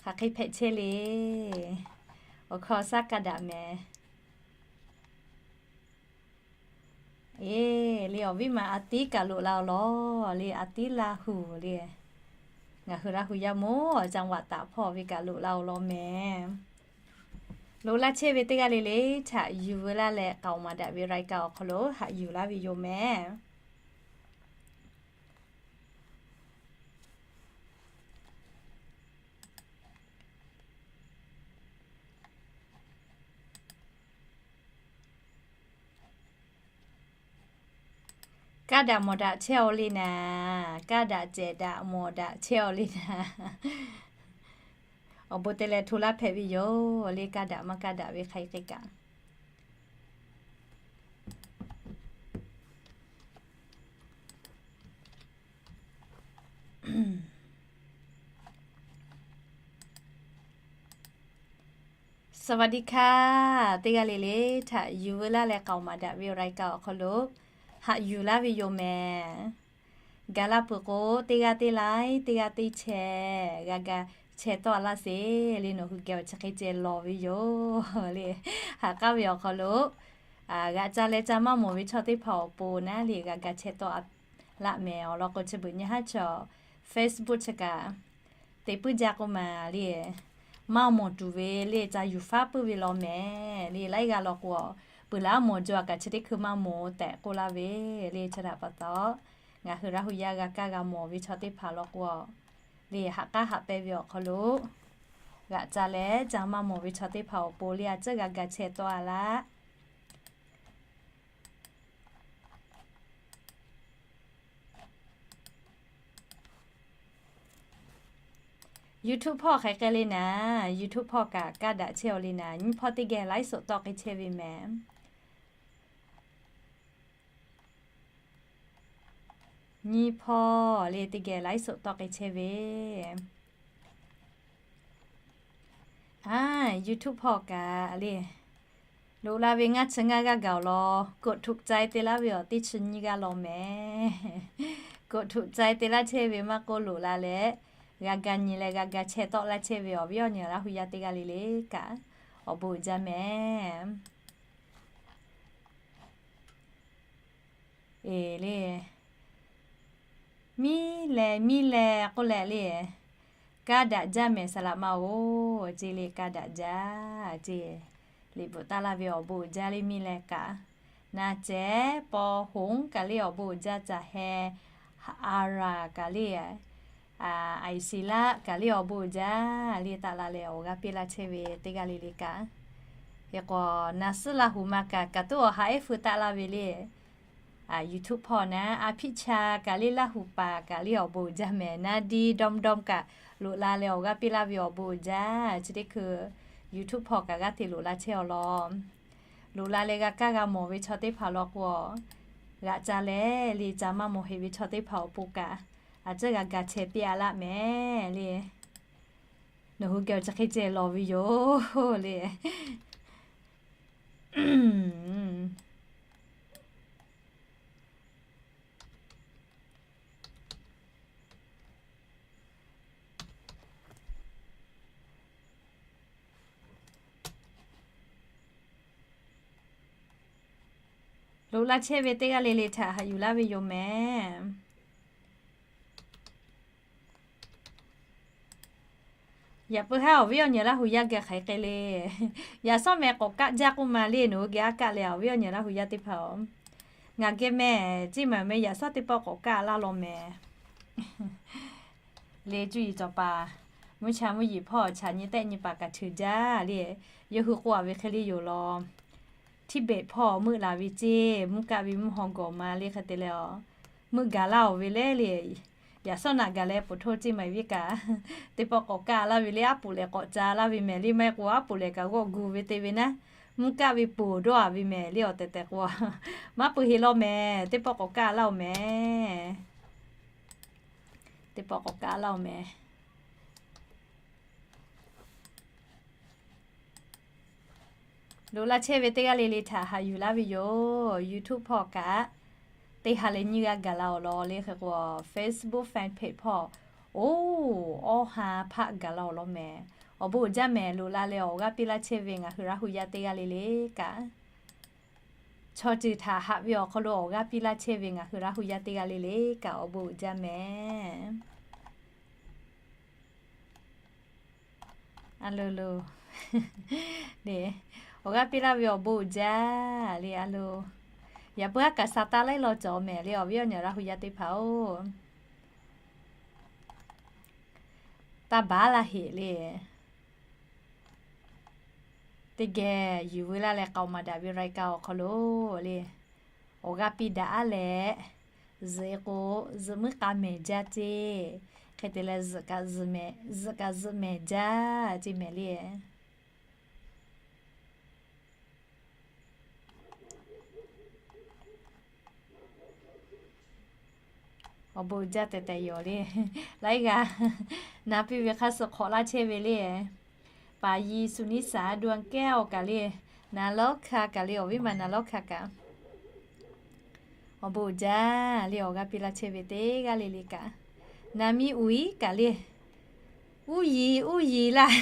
Hk'aˬ hk'e hpehꞈ chehˇ le. Awˬ hkawˇ shaˉ kaˇ daꞈ mehˍ. Eˬ, le awˬ viˉ ma a tiˉ kaꞈ loꞈ la-oˬ law. Le a tiˉ Laˇ huˍ le. Ngaˬ hui Laˇ huˍ yaˇ mawˇ awˬ caˇ vaꞈ taˍ hpawˇ ve kaꞈ loꞈ la-oˬ law mehˍ. Loꞈ laˇ chehˇ ve teˇ g'aˇ le le htaꞈ yuˬ veu laˇ leh k'aoˍ maˍ daꞈ ve รายการ awˬ hk'aw lo haꞈ yuˬ laˇ ve yoˬ mehˍ. Kaˇ daꞈ mawˬ daꞈ chehˇ-oˬ le naˍ. Kaˇ daꞈ cehˬ daꞈ mawˬ daꞈ chehˇ-oˬ le naˍ. Awˬ bon te leh hto laˇ hpehꞈ ve yoˬ le, kaˇ daꞈ maˇ kaˇ daꞈ ve hk'aˬ hk'e kaꞈ. Saˍvaˍdiˆ hkaˇ, teˇ g'aˇ le le htaꞈ yuˬ veu laˇ leh k'aoˍ maˍ daꞈ ve รายการ awˬ hk'aw lo haꞈ yuˬ laˇ ve yoˬ mehˍ. Gaˬ la peuˬ k'o, teˇ g'aˇ teˇ laiˉ, teˇ g'aˇ teˇ chehˇ, g'a ga chehˇ tawˆ laˇ sheˍ le. Nawˬ hui geh awˬ chi hk'e ceh lawˬ ve yoˬ le. Haꞈ k'aˉ ve awˬ hk'aw lo g'aꞈ ca leh ca maˇ mawˬ ve chaw teˇ hpaˍ awˬ pon naˉ le g'a ga chehˇ tawˆ laˇ mehˍ. Awˬ lawn k'o, chi beuꞈ nyi haˉ chaw Facebook chi kaꞈ te puiˉ jaˇ k'oˆ maˍ le. Maˇ mawˬ tuˬ ve le, ca yuˬ faˉ puiˉ ve law mehˍ le. Laiˉ g'aˇ law k'o, peuˬ laˬ aˉ mawˬ jaw kaꞈ chi teˇ hkui maˇ mawˬ tehꞈ k'oˆ laˇ ve le. Chi htaꞈ pa taw, ngaˬ hui Laˇ huˍ yaˇ g'a kaˇ g'a mawˬ ve chaw teˇ hpaˍ law k'o, le haꞈ k'aˉ haꞈ pehnˇ ve awˬ hk'aw lo g'aꞈ ca leh ca maˇ mawˬ ve chaw teˇ hpaˍ awˬ pon le, a tcuhˉ g'a ga chehˇ tawˆ a laˇ. YouTube hpawˇ hk'aˬ hk'e le naˍ, YouTube hpawˇ kaꞈ kaˇ daꞈ chehˇ-oˬ le naˍ. Nyiˇ hpawˇ teˇ geh ไลฟ์สด tawˆ k'ai chehˇ ve mehˍ. Nyiˇ hpawˇ le teˇ geh ไลฟ์สด tawˆ k'ai chehˇ ve. A, YouTube hpawˇ kaꞈ le, loꞈ la ve ngaˇ chi ngaˇ g'aˇ gaˬ awˬ lawn กดถูกใจ te laˇ ve awˬ teˇ chi nyiˇ g'aˇ law mehˍ. กดถูกใจ te laˇ chehˇ ve maˇ k'oˆ, loꞈ la leh g'a ga nyi leh g'a ga chehˇ tawˆ laˇ chehˇ ve awˬ viˉ awˬ nyi Laˇ huˍ yaˇ teˇ g'aˇ le le kaꞈ awˬ bon uiˍ jaˇ mehˍ. Eˬ le, miˇ leh miˇ leh k'oˆ leh le, kaˇ daꞈ jaˇ mehˍ saˍ laꞈ ma-oˬ, ceˇ le kaˇ daꞈ jaˇ ceˇ. Liꞈ bvuhꞈ taˇ laˇ ve awˬ bon uiˍ jaˇ le miˇ leh kaꞈ. Na ceh paw hoˉ kaꞈ le awˬ bon uiˍ jaˇ, caˬ heh a raˬ kaꞈ le, aiˍ siˍ laˆ kaꞈ le awˬ bon uiˍ jaˇ le taˆ la leh awˬ g'aˇ piˇ laˇ chehˇ ve teˇ g'aˇ le le kaꞈ. Hk'e k'o, naˍ suhˉ Laˇ huˍ ma kaꞈ kaꞈ tuˉ awˬ ha ehˉ feu taˆ laˇ ve le. YouTube hpawˇ naˍ, a hpiˆ cha kaꞈ le Laˇ huˍ paˍ kaꞈ le awˬ bon uiˍ jaˇ mehˍ. Naˍ diˇ dawˇ dawˇ kaꞈ loꞈ la leh awˬ g'aˇ piˇ laˇ ve awˬ bon uiˍ jaˇ. Chi teˇ hkui YouTube hpawˇ kaꞈ g'aˇ hteꞈ loꞈ la chehˇ awˬ lawn. Loꞈ la leh g'a kaˇ g'a mawˬ ve chaw teˇ hpaˍ law k'o, g'aꞈ ca leh le ca maˇ mawˬ heꞈ ve chaw teˇ hpaˍ awˬ pon kaꞈ, a ciˉ g'a ga chehˇ piˇ a laˇ mehˍ le. Nawˬ hui geh awˬ chi hk'e ceh lawˬ ve yoˬ le. Loꞈ la chehˇ ve teˇ g'aˇ le le htaꞈ haꞈ yuˬ laˇ ve yoˬ mehˍ. Yaꞈ puiˉ haˉ awˬ viˉ awˬ nyi Laˇ huˍ yaˇ geh hk'aˬ hk'e le. Yaꞈ shawˉ meh k'awꞈ kaˆ jaˇ k'oˆ ma le, nawˬ hui geh a kaˆ leh awˬ viˉ awˬ nyi Laˇ huˍ yaˇ teˇ hpaˍ-oˬ. Ngaˬ geh meh, ciˇ maˬ meh yaꞈ shawˉ teˇ pawˆ k'awꞈ kaˆ laˇ law mehˍ. Le cuˇ yiˍ cawˬ paˍ, mvuhˇ cha mvuhˇ yiˍ hpawˇ chaꞈ nyi tehˆ nyi paˍ kaꞈ cheuˬ jaˇ le. Yawˇ hui k'oˆ a ve hk'e le yoˬ law. Tibet hpawˇ meuˆ la ve ceˇ, mvuhˇ kaˆ ve mvuhˇ haw gawˬ ma le hk'e te leh a, meuˆ gaˬ laˇ-oˬ ve le le. Yaꞈ shawˉ naꞈ gaˬ leh poˬ htoˇ ciˇ maˬ viˉ kaꞈ, teˇ pawˆ k'awꞈ kaˆ laˇ ve le, aˉ poꞈ lehˬ k'awꞈ ca laˇ ve mehˍ le, maˇ heˆ k'o aˉ poꞈ lehˬ kaꞈ g'awˆ gu ve te ve naˉ, mvuhˇ kaˆ ve poˬ dawˇ a ve mehˍ le. Awˬ tehˬ tehˬ k'o, maˇ peuˬ heˆ law mehˍ, teˇ pawˆ k'awꞈ kaˆ laˇ-oˬ mehˍ. Teˇ pawˆ k'awꞈ kaˆ laˇ-oˬ mehˍ. Loꞈ la chehˇ ve teˇ g'aˇ le le htaꞈ haꞈ yuˬ laˇ ve yoˬ. YouTube hpawˇ kaꞈ teˇ ha leh nyiˇ g'aˇ gaˬ la awˬ lawn le. Hk'e k'o, Facebook fan page hpawˇ Oˇ, awˇ ha hpaˆ gaˬ la awˬ lawn mehˍ. Awˬ bon uiˍ jaˇ mehˍ. Loꞈ la leh awˬ g'aˇ piˇ laˇ chehˇ ve ngaˬ hui Laˇ hu yaˇ teˇ g'aˇ le le kaꞈ, chaw ceuˬ htaꞈ haꞈ ve awˬ hk'aw lo awˬ g'aˇ piˇ laˇ chehˇ ve ngaˬ hui Laˇ hu yaˇ teˇ g'aˇ le le kaꞈ awˬ bon uiˍ jaˇ mehˍ. A lo lo, awˬ g'aˇ piˇ laˇ ve awˬ bon uiˍ jaˇ le a lo. Yaꞈ puiˉ haˉ kaꞈ sa taˇ laiˉ law cawˬ mehˍ le awˬ viˉ awˬ nyi Laˇ hu yaˇ teˇ hpaˍ-oˬ. Taˇ baˬ laˇ heꞈ le. Teˇ geh yuˬ veu laˇ leh k'aoˍ maˍ daꞈ ve รายการ awˬ hk'aw lo le, awˬ g'aˇ piˇ daꞈ-aˉ leh, zuhꞈ-e k'o, zuhꞈ muiˉ k'a mehˍ jaˇ ceˇ. Hk'e te leh, zuhꞈ kaꞈ zuhꞈ mehˍ jaˇ ceˇ mehˍ le. Awˬ bon uiˍ jaˇ tehꞈ tehꞈ yoˬ le. Laiˉ g'aˇ na piˇ ve hk'a suh hk'awꞈ laˇ chehˇ ve le. Paˍ Yi Suˍniˉsaˍ ดวงแก้ว kaꞈ le, Naˍlawˇhkaˍ kaꞈ le, awˬ viˉ ma Naˍlawˇhkaˍ kaꞈ awˬ bon uiˍ jaˇ le awˬ g'aˇ piˇ laˇ chehˇ ve teˇ g'aˇ le le kaꞈ. Na miˇ uiˍ kaꞈ le, uˉ yiˍ uˉ yiˍ laˇ.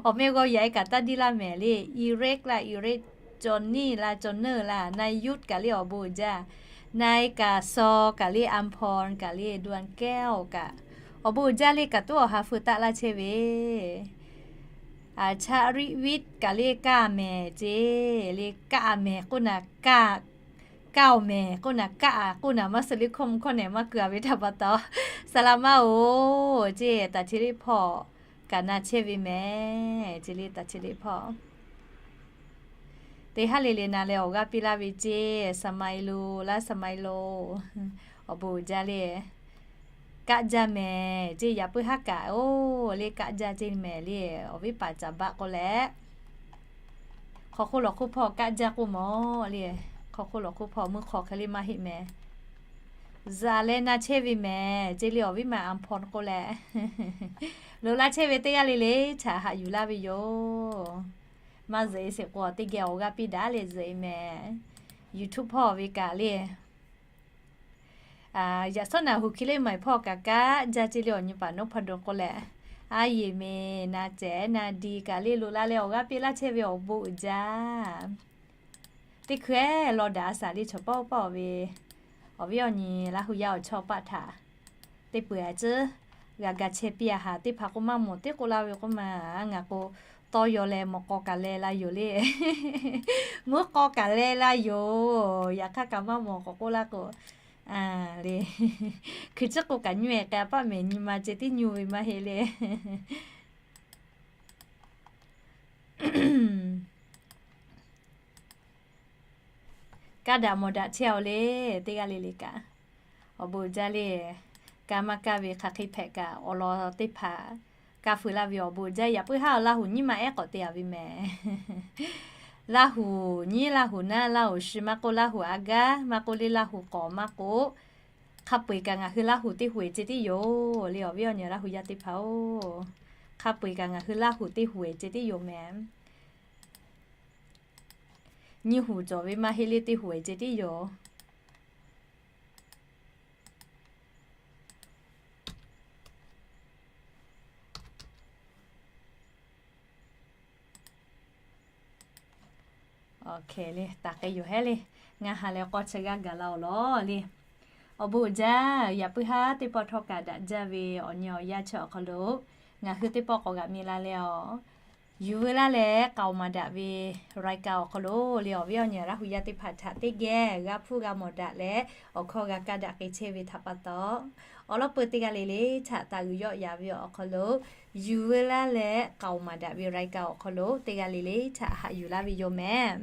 Awˬ meh g'aw yaꞈ-e kaꞈ taˇ diˇ laˇ mehˍ le. Iˍrekˆ laˇ, Iˍrekˆ, Cawˬniˆ laˇ, Cawˬneuˆ laˇ, na Yuˇ kaꞈ le awˬ bon uiˍ jaˇ. Na-e kaꞈ Saw kaꞈ le, Aˍhpawnˍ kaꞈ le, ดวงแก้ว kaꞈ awˬ bon uiˍ jaˇ le kaꞈ tuˉ awˬ ha feu taˆ laˇ chehˇ ve. Chaˇriˆ viˆ kaꞈ le kaˇ mehˍ ceˇ le, kaˇ mehˍ k'oˆ naˍ, kaˇ-oˬ mehˍ k'oˆ naˍ, kaˇ-a k'oˆ naˍ, maˇ suh le hkawˇ mvuh hkawˇ nehˬ maˇ keu-a ve htaꞈ pa taw, saˍ laꞈ maˇ-oˬ ceˇ, taˍ chi liˆ hpawˇ kaꞈ na chehˇ ve mehˍ ceˇ le, taˍ chi liˆ hpawˇ. Teˇ haˉ le le na leh awˬ g'aˇ piˇ laˇ ve ceˇ, Saˍmaˍeˍlaˆ laˇ, Saˍmaˍeˍlaˆ. Awˬ bon uiˍ jaˇ le. Kaˆ jaˇ mehˍ ceˇ, yaꞈ puiˉ haˉ kaꞈ oˬ le kaˆ jaˇ ceˇ mehˍ le, awˬ viˉ paˍ caˍ baˆ k'oˆ leh. Hk'aw hk'oˆ lawˬ hk'oˆ hpawˇ kaˆ jaˇ k'oˆ mawˬ le. Hk'aw hk'oˆ lawˬ hk'oˆ hpawˇ meuˇ hk'aw hk'e le maˇ heˆ mehˍ. Zuhꞈ leh na chehˇ ve mehˍ ceˇ le awˬ viˉ ma Aˍhpawnˍ k'oˆ leh. Loꞈ la chehˇ ve teˇ g'aˇ le le htaꞈ haꞈ yuˬ laˇ ve yoˬ. Maˇ zuhꞈ-e sheˍ k'o teˇ geh awˬ g'aˇ piˇ daꞈ leh zuhꞈ-e mehˍ. YouTube hpawˇ ve kaꞈ le, yaꞈ shawˉ naˍ hu hki le maˬ hpawˇ kaꞈ kaˆ jaˇ ceˇ le awˬ nyi paˍ นพดล k'oˆ leh. A yeˬ mehˍ, na cehˬ na di kaꞈ le loꞈ la leh awˬ g'aˇ piˇ laˇ chehˇ ve awˬ bon uiˍ jaˇ. Teˇ hkui-eˬ law daꞈ a shaˍ le chaw pawˆ pawˆ ve awˬ viˉ awˬ nyi Laˇ hu yaˇ awˬ chawˇ paˆ htaꞈ teˇ peuˬ-a ciˉ g'a ga chehˇ piˇ-a haˍ. Teˇ hpaˍ k'o maˇ mawˬ teˇ k'oˆ laˇ ve k'oˆ ma, ngaˬ k'o tawˇ yaw leh mawˬ k'aw kaꞈ leh la yoˬ le. Mvuhˇ k'aw kaꞈ leh la yoˬ. Yaꞈ hk'aˇ kaꞈ maˇ mawˬ k'awꞈ k'oˆ laˇ k'o, le, hkui ciˉ k'o kaꞈ nyi-e k'ai-a paˆ mehˍ, nyi ma ceh tiˉ nyi ve maˇ heˆ le. Kaˇ daꞈ mawˬ daꞈ chehˇ-aw le, teˇ g'aˇ le le kaꞈ. Awˬ bon uiˍ jaˇ le. Kaˇ maˇ kaˇ ve hk'aˬ hk'e hpehꞈ kaꞈ awˬ lawn teˇ hpaˍ kaˇ feu laˇ ve awˬ bon uiˍ jaˇ. Yaꞈ puiˉ haˉ Laˇ hu nyiˇ ma ehˉ k'awꞈ te-a ve mehˍ. Laˇ hu nyiˇ, Laˇ hu naˉ, Laˇ hu shi maˇ k'oˆ, Laˇ hu a gaˇ maˇ k'oˆ le, Laˇ hu k'awˍ maˇ k'oˆ, hk'a peu-eˬ kaꞈ ngaˬ hui Laˇ hu teˇ hu-eˬ ceh tiˉ yoˬ le awˬ viˉ awˬ nyi Laˇ hu yaˇ teˇ hpaˍ-oˬ. Hk'a peu-eˬ kaꞈ ngaˬ hui Laˇ hu teˇ hu-eˬ ceh tiˉ yoˬ mehˍ. Nyiˇ hu cawˬ ve maˇ heˆ le, teˇ hu-eˬ ceh tiˉ yoˬ. Awˬ hkeh le, taˍ k'ai yoˬ hehˉ le. Ngaˬ ha lehˬ k'awˇ chi g'aˇ gaˬ la-oˬ lawˬ le. Awˬ bon uiˍ jaˇ. Yaꞈ puiˉ haˉ teˇ pawˆ htawˇ kaꞈ daꞈ jaˇ ve awˬ nyi awˬ yaˇ chi awˬ hk'aw lo ngaˬ hui teˇ pawˆ k'awꞈ g'aꞈ mi la leh-aˬ, yuˬ veu laˇ leh k'aoˍ maˍ daꞈ ve รายการ awˬ hk'aw lo le awˬ viˉ awˬ nyi Laˇ hu yaˇ teˇ hpaˍ htaꞈ teˇ geh g'a hpuˇ g'a mawˬ daꞈ leh awˬ hkawˇ g'a kaˇ daꞈ k'ai chehˇ ve htaꞈ pa taw, awˬ lawn peu teˇ g'aˇ le le htaꞈ taˍ g'uiˬ yawˆ yaꞈ ve awˬ hk'aw lo yuˬ veu laˇ leh k'aoˍ maˍ daꞈ ve รายการ awˬ hk'aw lo teˇ g'aˇ le le htaꞈ haꞈ yuˬ laˇ ve yoˬ mehˍ.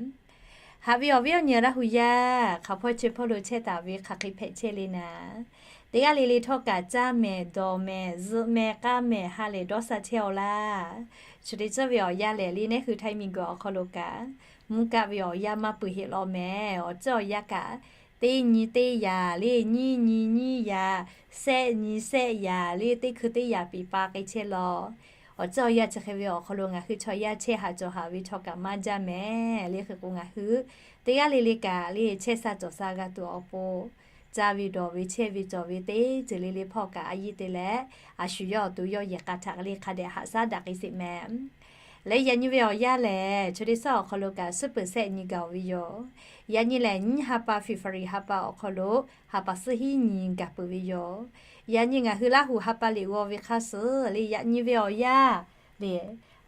Haꞈ ve awˬ viˉ awˬ nyi Laˇ hu yaˇ, hk'aˬ hpawˇ chi hpawˇ lo chehˇ taˍ ve hk'aˬ hk'e hpehꞈ chehˇ le naˍ, teˇ g'aˇ le le htawˇ kaꞈ caˇ mehˍ dawˬ mehˍ zuhꞈ mehˍ k'aˇ mehˍ ha lehˬ dawˇ sha chehˇ-aw laˇ. Chi te tcuhˉ ve awˬ yanˇ lehˬ le, neˉ hui Htaiˇ miˬguiˬ awˬ hk'aw lo kaꞈ mvuhˇ kaˆ ve awˬ yanˇ maˇ peuˬ heˆ law mehˍ. Awˬ ceuˬ awˬ yanˇ kaꞈ teˇ nyi teˇ yaꞈ le, nyiˇ nyi nyiˇ yaꞈ, sehˆ nyi sehˆ yaꞈ le, teˇ hkui teˇ yaꞈ piˍ pa k'ai chehˇ law. Awˬ ceuˬ awˬ yanˇ chi hk'e ve awˬ hk'aw lo ngaˬ hui chaw yaˇ chehˇ haꞈ cawˬ haꞈ ve chaw kaꞈ maˇ jaˇ mehˍ le. Hk'e k'o ngaˬ hui teˇ g'aˇ le le kaꞈ le chehˇ sha cawˬ sha g'a tuˬ awˬ pon caˇ ve dawˬ ve chehˇ ve cawˬ ve teˇ ceuˬ le le hpawˇ kaꞈ a yiˇ te leh, a shu yawˇ awˬ to yawˇ yehˬ k'a htaꞈ le hk'a dehꞈ haꞈ shaˉ daꞈ k'ai sheˍ meh. Leh yaꞈ nyi ve awˬ yanˇ lehˬ, chaw teˇ suhˉ awˬ hk'aw lo kaꞈ suhˉ peuˬ sehˆ nyi gaˬ-oˬ ve yoˬ. Yaꞈ nyi lehˬ, nyiˇ ha pa February ha pa awˬ hk'aw lo ha pa suhˉ hiˉ nyi gaˬ peuˬ ve yoˬ. Yaꞈ nyi ngaˬ hui Laˇ huˍ ha pa liꞈ g'aw ve hk'a suhˍ le, yaꞈ nyi ve awˬ yanˇ le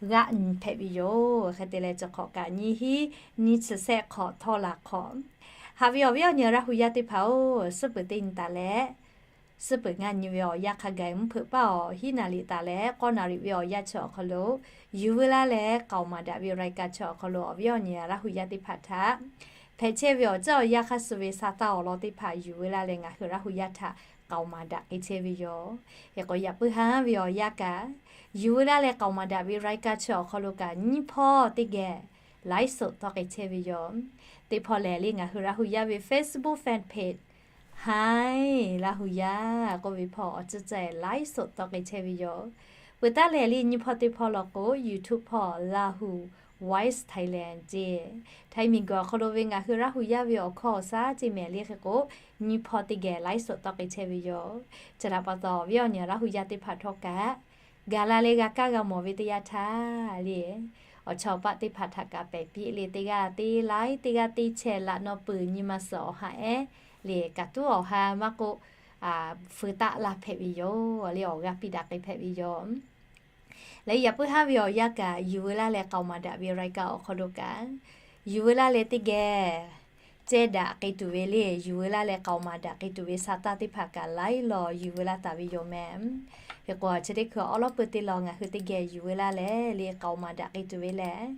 g'aˆ nyi hpehꞈ ve yoˬ. Hk'e te leh, chi hk'awꞈ kaꞈ nyiˇ hiˉ nyiˇ chi sehˆ hk'awꞈ htawˇ laˬ hk'awꞈ, haꞈ ve awˬ viˉ awˬ nyi Laˇ huˍ yaˇ teˇ hpaˍ-oˬ, suhˉ peuˬ teˇ nyi taˍ leh, suhˉ peuˬ ngaˇ nyi ve awˬ yanˇ hk'a gaˬ mvuhˇ hpeuꞈ paˇ awˬ hiˉ naˍ riˍ taˍ leh k'awˇ naˍ riˍ ve awˬ yanˇ chi awˬ hk'aw lo, yuˬ veu laˇ leh k'aoˍ maˍ daꞈ ve รายการ chi awˬ hk'aw lo awˬ viˉ awˬ nyi Laˇ huˍ yaˇ teˇ hpaˍ htaꞈ hpehꞈ chehˇ ve awˬ ceuˬ awˬ yanˇ hk'a suh ve sa taˇ awˬ lawn teˇ hpaˍ yuˬ veu laˇ leh ngaˬ hui Laˇ huˍ yaˇ htaꞈ k'aoˍ maˍ daꞈ k'ai chehˇ ve yoˬ. Hk'e k'o, yaꞈ puiˉ haˉ ve awˬ yanˇ kaꞈ, yuˬ veu laˇ leh k'aoˍ maˍ daꞈ ve รายการ chi awˬ hk'aw lo kaꞈ nyiˇ hpawˇ teˇ geh ไลฟ์สด tawˇ k'ai chehˇ ve yoˬ. Teˇ hpawˇ lehˬ le, ngaˬ hui Laˇ huˍ yaˇ ve Facebook fan page Hi Laˇ huˍ yaˇ k'oˆ ve hpawˇ awˬ ceuˬ ceh ไลฟ์สด tawˇ k'ai chehˇ ve yoˬ. Peuˬ taˉ lehˬ le, nyiˇ hpawˇ teˇ hpawˇ law k'o, YouTube hpawˇ Laˇ huˍ Voice Thailand ceˇ, Htaiˇ miˬguiˬ awˬ hk'aw lo ve ngaˬ hui Laˇ huˍ yaˇ ve awˬ hkawˇ awˬ shaˉ ceˇ mehˍ le. Hk'e k'o, nyiˇ hpawˇ teˇ geh ไลฟ์สด tawˇ k'ai chehˇ ve yoˬ. Chi htaꞈ pa taw, awˬ viˉ awˬ nyi Laˇ huˍ yaˇ teˇ hpaˍ htawˇ kaꞈ, gaˬ la leh g'a kaˇ g'a mawˬ ve teˇ yanˇ htaˇ le, awˬ chawˇ paˆ teˇ hpaˍ htaꞈ kaꞈ pehˬ piˇ le, teˇ g'aˇ teˇ ไลฟ์, teˇ g'aˇ teˇ แชร์ laꞈ naw peuˬ nyi ma suhˍ awˬ ha ehˉ le, kaꞈ tuˉ awˬ ha maˇ k'oˆ, feu taˆ laˇ hpehꞈ ve yoˬ le, awˬ g'aˇ piˇ daꞈ k'ai hpehꞈ ve yoˬ. Leh yaꞈ puiˉ haˉ ve awˬ yanˇ kaꞈ, yuˬ veu laˇ leh k'aoˍ maˍ daꞈ ve รายการ awˬ hk'aw lo kaꞈ, yuˬ veu laˇ leh teˇ geh ceh daꞈ k'ai tuˬ ve le, yuˬ veu laˇ leh k'aoˍ maˍ daꞈ k'ai tuˬ ve sa taˇ teˇ hpaˍ kaꞈ laiˉ law yuˬ veu laˇ taˍ ve yoˬ meh. Hk'e k'o, chi teˇ hkui awˉ lawˉ peuˬ teˇ law ngaˬ hui teˇ geh yuˬ veu laˇ leh le k'aoˍ maˍ daꞈ k'ai tuˬ ve lehˬ,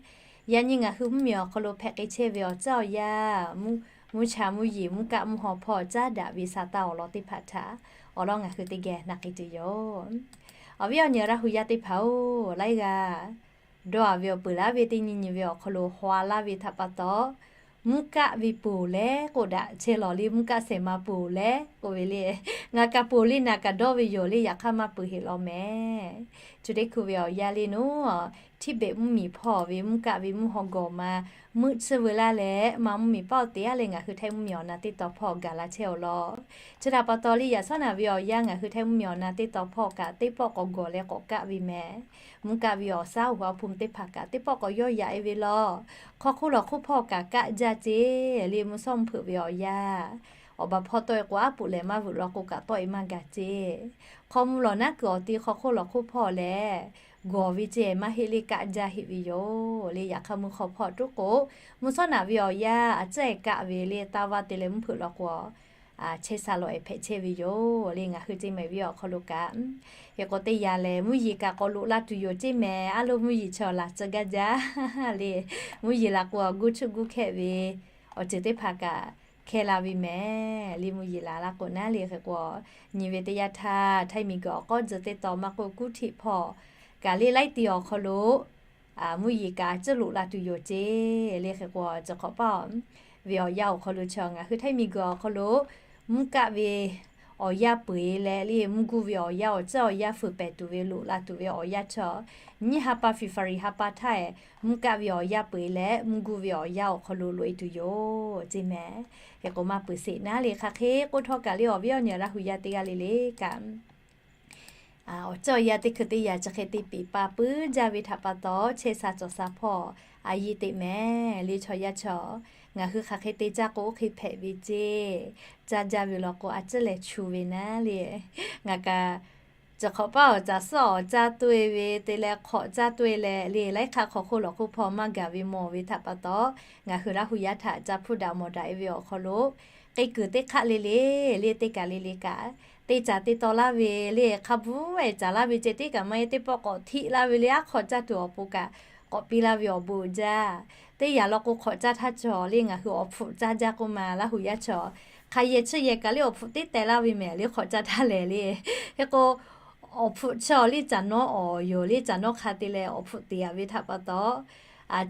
yaꞈ nyi ngaˬ hui mvuhˇmiˬ awˬ hk'aw lo hpehꞈ k'ai chehˇ ve awˬ ceuˬ awˬ yanˇ, mvuhˇ cha mvuhˇ yeˬ mvuhˇ kaˆ mvuhˇ haw hpawˇ caˉ daꞈ ve sa taˇ awˬ lawn teˇ hpaˍ htaꞈ awˬ lawn ngaˬ hui teˇ geh na k'ai tuˬ yoˬ. Awˬ viˉ awˬ nyi Laˇ huˍ yaˇ teˇ hpaˍ-oˬ, laiˉ g'aˇ dawˇ a ve awˬ peuˬ laˇ ve teˇ nyi nyi ve awˬ hk'aw lo haw laˇ ve htaꞈ pa taw, mvuhˇ kaˆ ve ponˬ leh k'oˆ daꞈ chehˇ lawˬ le, mvuhˇ kaˆ shehˍ ma ponˬ leh k'oˆ ve le, ngaˬ kaꞈ ponˬ le, naˬ kaꞈ dawˇ ve yoˬ le, yaꞈ hk'aˇ maˇ peuˬ heˆ law meh. Chi teˇ hkui ve awˬ yanˇ le naˉ, Tibet mvuhˇmiˬ hpawˇ ve mvuhˇ kaˆ ve mvuhˇ haw gawˬ ma meuˆ tsuhˇ veu laˇ leh, ma mvuhˇmiˬ paˇ awˬ te aˉ leh ngaˬ hui Htaiˇ mvuhˇmiˬ awˬ na teˇ taw hpawˇ gaˬ la chehˇ awˬ lawn. Chi htaꞈ pa taw le, yaꞈ shawˉ naˬ ve awˬ yanˇ ngaˬ hui Htaiˇ mvuhˇmiˬ awˬ na teˇ taw hpawˇ kaꞈ teˇ pawˆ k'awꞈ gawˬ leh k'awꞈ kaˆ ve meh. Mvuhˇ kaˆ ve awˬ shaˉ awˬ ha hpu teˇ hpaˍ kaꞈ teˇ pawˆ k'awꞈ yawˇ yaꞈ e ve lawˬ. Hk'aw hk'oˆ lawˬ hk'oˆ hpawˇ kaꞈ kaˆ jaˇ ceˇ le, mvuhˇ shawˉ mvuhˇ hpeuꞈ ve awˬ yanˇ, awˬ baˬ hpawˇ tawˆ e k'o aˉ puꞈ lehˬ maˇ vuiˬ law k'o kaꞈ tawˆ e maˇ gaˬ ceˇ. Hk'aw mvuh lawˬ naˉ kuiˬ awˬ ti hk'aw hk'oˆ lawˬ hk'oˆ hpawˇ lehˬ, gawˬ ve ceh maˇ heˆ le, kaˆ jaˇ heˆ ve yoˬ le. Yaꞈ hk'aˇ mvuhˇ hk'aw hpawˇ tuˉ k'o, mvuhˇ shawˉ naꞈ ve awˬ yanˇ a ciˉ e kaˆ ve le, taˇ vaˇ te leh mvuhˇ hpeuꞈ law k'o, chehˇ sha lawˬ e hpehꞈ chehˇ ve yoˬ le. Ngaˬ hui ceˇ mehˍ ve awˬ hk'aw lo kaꞈ, hk'e k'o teˇ yanˇ lehˬ mvuhˇ yeˬ kaꞈ k'awꞈ loꞈ la tuˬ yoˬ ceˇ mehˍ. Aˉ lo mvuhˇ yeˬ chaw laˬ tcuh gaˇ jaˇ le. Mvuhˇ yeˬ laˬ k'o guˇ chuˆ guˇ hkehˆ ve awˬ ceuˬ teˇ hpaˍ kaꞈ hkehˇ la ve mehˍ le. Mvuhˇ yeˬ laˬ la k'o naˉ le. Hk'e k'o, nyi ve teˇ yanˇ htaˇ Htaiˇ miˬguiˬ awˬ k'awˇ tcuh teˇ taw maˇ k'oˆ, kuˉ htiꞈ hpawˇ kaꞈ le laiˉ ti awˬ hk'aw lo mvuhˇ yeˬ kaꞈ a ciˉ loꞈ la tuˬ yoˬ ceˇ le. Hk'e k'o, chi hk'awꞈ paˇ ve awˬ yanˇ awˬ hk'aw lo chi ngaˬ hui Htaiˇ miˬguiˬ awˬ hk'aw lo mvuhˇ kaˆ ve awˬ yanˇ peuˬ e leh le, mvuhˇ guˇ ve awˬ yanˇ awˬ ciˉ awˬ yanˇ fuiˍ pehˍ tuˬ ve loꞈ la tuˬ ve awˬ yanˇ chi, nyiˇ ha pa February ha pa htaˇ e mvuhˇ kaˆ ve awˬ yanˇ peuˬ e leh mvuhˇ guˇ ve awˬ yanˇ awˬ hk'aw lo loꞈ e tuˬ yoˬ ceˇ mehˍ. Hk'e k'o maˇ peuˬ sheˍ naˉ le. Hk'aˬ hk'e k'oˆ htawˇ kaꞈ le, awˬ viˉ awˬ nyi Laˇ huˍ yaˇ teˇ g'aˇ le le kaꞈ, awˬ ceuˬ awˬ yanˇ teˇ hkui teˇ yanˇ chi hk'e te piˍ pa puiˉ jaˇ ve htaꞈ pa taw, chehˇ sha cawˬ sha hpawˇ a yiˇ teꞈ mehˍ le. Chaw yaˇ chaw, ngaˬ hui hk'aˬ hk'e te caˇ k'o oˇ hk'e hpehꞈ ve ceˇ. Caˇ jaˇ ve law k'o a ciˉ lehˬ chu ve naˉ le. Ngaˬ kaꞈ chi hk'awꞈ paˇ awˬ caˍ suhˉ awˬ caˇ toˆ e ve te leh hk'awꞈ caˇ toˆ e leh le, laiˉ hk'aˇ hk'aw hk'oˆ lawˬ hk'oˆ hpawˇ maˇ gaˬ ve mawˬ ve htaꞈ pa taw, ngaˬ hui Laˇ huˍ yaˇ htaꞈ ca hpuˇ daꞈ mawˬ daꞈ e ve awˬ hk'aw lo, k'e kuiˬ teˇ hk'aˆ le le le teˇ kaˬ le le kaꞈ, teˇ caˬ te taw laˇ ve le, hk'a bvuhˬ e caˍ laˇ ve ceh tiˉ kaꞈ maˇ e, teˇ pawˆ k'awꞈ htiˆ laˇ ve le, aˉ hk'awꞈ caˇ tuˬ awˬ pon kaꞈ k'awꞈ piˇ laˇ ve awˬ bon uiˍ jaˇ. Teˇ yanˇ law k'o hk'awꞈ caˇ htaˇ cawˬ le, ngaˬ hui awˬ hpfuhꞈ caˇ jaˇ k'oˆ ma Laˇ huˍ yaˇ chaw, hk'a yehˬ chi yehˬ kaꞈ le awˬ hpfuhꞈ teˉ teh laˇ ve mehˍ le, hk'awꞈ caˇ htaˇ lehˬ le. Hk'e k'o, awˬ hpfuhꞈ chaw le caˬ nawˉ awˬ yoˬ le, caˬ nawˉ hk'a te leh awˬ hpfuhꞈ teꞈ yaꞈ ve htaꞈ pa taw,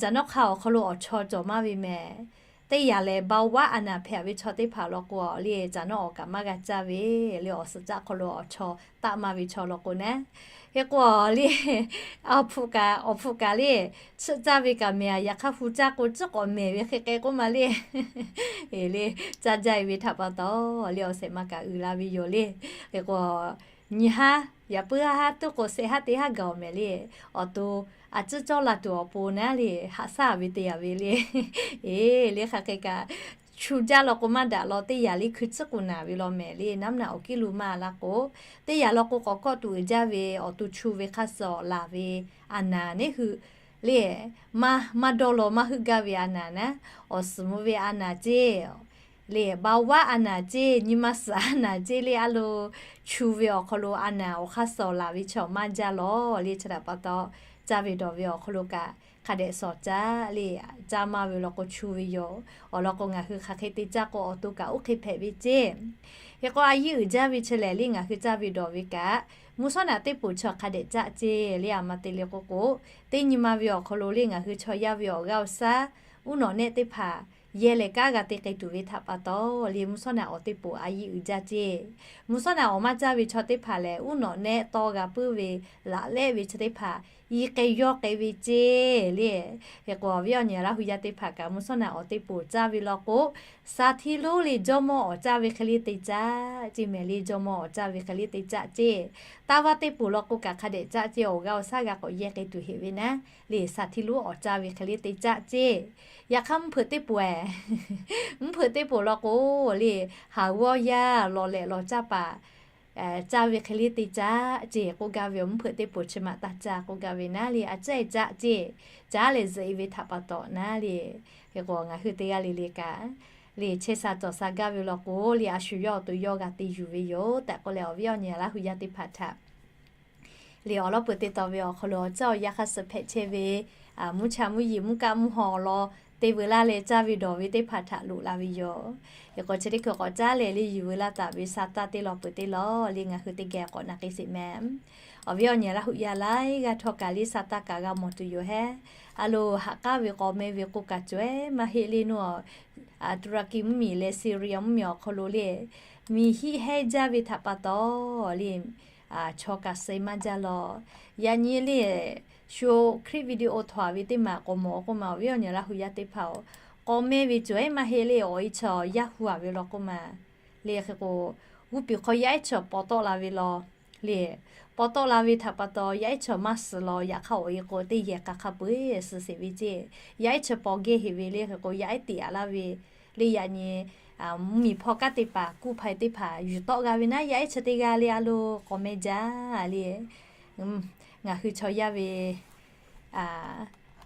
caˬ nawˉ hk'a awˬ hk'aw lo awˬ chaw cawˬ maˇ ve mehˍ. Teˇ yanˇ lehˬ เบาหวาน a naˍ hpehꞈ ve chaw teˇ hpaˍ law k'o le, caˬ nawˉ awˬ kaꞈ maˇ g'a caˇ ve le, awˬ suhˍ caˆ hk'aw lo awˬ chaw taˆ maˇ ve chaw law k'o naˉ, Hk'e k'o le, awˬ hpfuhˆ kaꞈ, awˬ hpfuhˆ kaꞈ le, tsuhˆ caˇ ve kaꞈ mehˍ, yaꞈ hk'aˇ hu caˇ k'o tcuhˉ k'awꞈ mehˍ ve hk'e k'ai k'oˆ ma le. Eˬ le, caˇ jaˇ ve htaꞈ pa taw le, awˬ shehˍ ma kaꞈ uiˍ la ve yoˬ le. Hk'e k'o, nyi haˉ yaꞈ puiˉ haˉ tuˉ k'o shehˆ haˉ teˇ haˉ gaˬ-oˬ mehˍ le. Awˬ to a ciˉ cawˇ la tuˬ awˬ pon naˉ le, haꞈ shaˉ ve te yaꞈ ve le. Eˬ le, hk'aˬ hk'e kaꞈ chu jaˇ law k'o maˇ daꞈ law, teˇ yanˇ le hkui tcuhˉ k'oꞈ naˍ ve law mehˍ le, naˉ mvuhˇ naꞈ awˬ kiˉ lo maˇ la k'o, teˇ yanˇ law k'o k'awꞈ kawˆ tuˬ uiˍ jaˇ ve awˬ to chu ve hk'aˇ suh awˬ laˬ ve a naˍ neˉ hui le, maˇ dawˇ law maˇ heuˆ gaˇ ve a naˍ naˉ, awˬ suhˍ mvuh ve a naˍ ceˇ le, ba vaˉ a naˍ ceˇ, nyi ma suhˍ a naˍ ceˇ le, a lo chu ve awˬ hk'aw lo a naˍ awˬ hk'aˇ suh awˬ laˬ ve chaw maˇ jaˇ law le. Chi htaꞈ pa taw, caˇ ve dawˬ ve awˬ hk'aw lo kaꞈ hk'a dehꞈ shawˍ caˇ le. Caˇ maˇ ve law k'o chu ve yoˬ. Awˬ lawn k'o ngaˬ hui hk'aˬ hk'e te caˇ k'o awˬ to kaꞈ oˇ hk'e hpehꞈ ve ceˇ. Hk'e k'o a yiˇ uiˍ jaˇ ve chi lehˬ le, ngaˬ hui caˇ ve dawˬ ve kaꞈ mvuhˇ shawˉ naꞈ teˇ poˍ chaw hk'a dehꞈ caˇ ceˇ le. A ma te le k'oˆ k'o, teˇ nyi ma ve awˬ hk'aw lo le ngaˬ hui chaw yaˇ ve awˬ g'aˇ awˬ shaˉ uˉ nawꞈ nehˆ teˇ hpaˍ yehˇ leh kanˉ g'a te k'ai tuˬ ve htaꞈ pa taw le, mvuhˇ shawˉ naꞈ awˬ teˇ poˍ a yiˇ uiˍ jaˇ ceˇ. Mvuhˇ shawˉ naꞈ awˬ maˇ caˇ ve chaw teˇ hpaˍ lehˬ, uˉ nawꞈ nehˆ tawˇ g'a puiˉ ve laꞈ lehˆ ve chi teˇ hpaˍ yi k'ai yawˇ k'ai ve ceˇ le. Hk'e k'o awˬ viˉ awˬ nyi Laˇ hu yaˇ teˇ hpaˍ kaꞈ mvuhˇ shawˉ naꞈ awˬ teˇ poˍ caˇ ve law k'o, shaˍ htiˇ lonˉ le jawˇ mawˇ awˬ caˇ ve hk'e le te caˇ ceˇ mehˍ le. Jawˇ mawˇ awˬ caˇ ve hk'e le te caˇ ceˇ. Taˇ vaˇ teˇ poˍ law k'o kaꞈ hk'a dehꞈ caˇ ceˇ, awˬ g'aˇ awˬ shaˉ g'a k'awꞈ yehˇ k'ai tuˬ heꞈ ve naˉ le, shaˍ htiˇ lonˉ awˬ caˇ ve hk'e le te caˇ ceˇ. Yaꞈ hk'aˇ mvuhˇ hpeuꞈ teˇ poˍ e, mvuhˇ hpeuꞈ teˇ poˍ law k'o le, haˍ g'awˇ yaˇ lawˬ lehꞈ lawˬ caˇ paˍ caˇ ve hk'e le te caˇ ceˇ k'oˆ gaˇ ve awˬ, mvuhˇ hpeuꞈ teˇ poˍ chi maꞈ taˇ caˇ k'oˆ gaˇ ve naˉ le, a caˇ e caˇ ceˇ. Caˇ leh zuhꞈ e ve htaꞈ pa taw naˉ le. Hk'e k'o ngaˬ hui teˇ g'aˇ le le kaꞈ le chehˇ sha cawˬ sha gaˇ ve law k'o le, a shu yawˇ awˬ to yawˇ g'a te yuˬ ve yoˬ tehꞈ k'oˆ leh awˬ viˉ awˬ nyi Laˇ hu yaˇ teˇ hpaˍ htaꞈ le awˬ lawn peuˬ te taw ve awˬ hk'aw lo awˬ caˇ awˬ yaˇ hk'a suh hpehꞈ chehˇ ve mvuhˇ cha mvuhˇ yeˬ mvuhˇ kaˆ mvuhˇ haw awˬ lawn te veu laˇ leh caˇ ve dawˬ ve teˇ hpaˍ htaꞈ loꞈ la ve yoˬ. Hk'e k'o chi teˇ hkui k'awꞈ caˉ leh le yuˬ veu laˇ taˍ ve sa taˇ teˇ law peuˬ teˇ law le ngaˬ hui teˇ geh k'awꞈ na k'ai sheˍ mehˍ. Awˬ viˉ awˬ nyi Laˇ hu yaˇ laiˉ g'aˇ htawˇ kaꞈ le sa taˇ kaꞈ g'a mawˬ tuˬ yoˬ hehˉ. A lo haꞈ k'aˉ ve k'awꞈ meh ve k'o kaꞈ cawˬ ehˉ maˇ heˆ le. Nawˬ Tuˍraˍkiˍ mvuhˇmiˬ leh Syria mvuhˇmiˬ awˬ hk'aw lo le miˬ hiˆ hehnˇ jaˇ ve htaꞈ pa taw le chaw kaꞈ suh maˇ jaˇ law. Yaꞈ nyi le shu clip video htaꞈ ve teˇ maˬ k'awꞈ mawˬ k'oˆ ma awˬ viˉ awˬ nyi Laˇ hu yaˇ teˇ hpaˍ-oˬ, k'awꞈ meh ve cawˬ ehˉ maˇ heˆ le. Awˬ e chaw yaˇ hu a ve law k'oˆ ma le. Hk'e k'o g'uˇ piˍ hk'aw yaˇ ehˉ chaw paw tawˆ la ve law le. Paw tawˆ la ve htaꞈ pa taw yaˇ ehˉ chaw maˇ suh law. Yaꞈ hk'aˇ awˬ e k'o teˇ yehˬ k'a hk'a peu-eˬ suh sheˍ ve ceˇ. Yaˇ ehˉ chaw paw geh heˍ ve le. Hk'e k'o yaˇ ehˉ teꞈ a laˇ ve le. Yaꞈ nyi mvuhˇmiˬ hpawˇ kanˉ teˇ hpaˍ kuˇ hpaˍ teˇ hpaˍ yuˬ tawˆ g'a ve naˉ, yaˇ ehˉ chaw teˇ g'aˇ le a lo k'awꞈ meh jaˇ le. Ngaˬ hui chaw yaˇ ve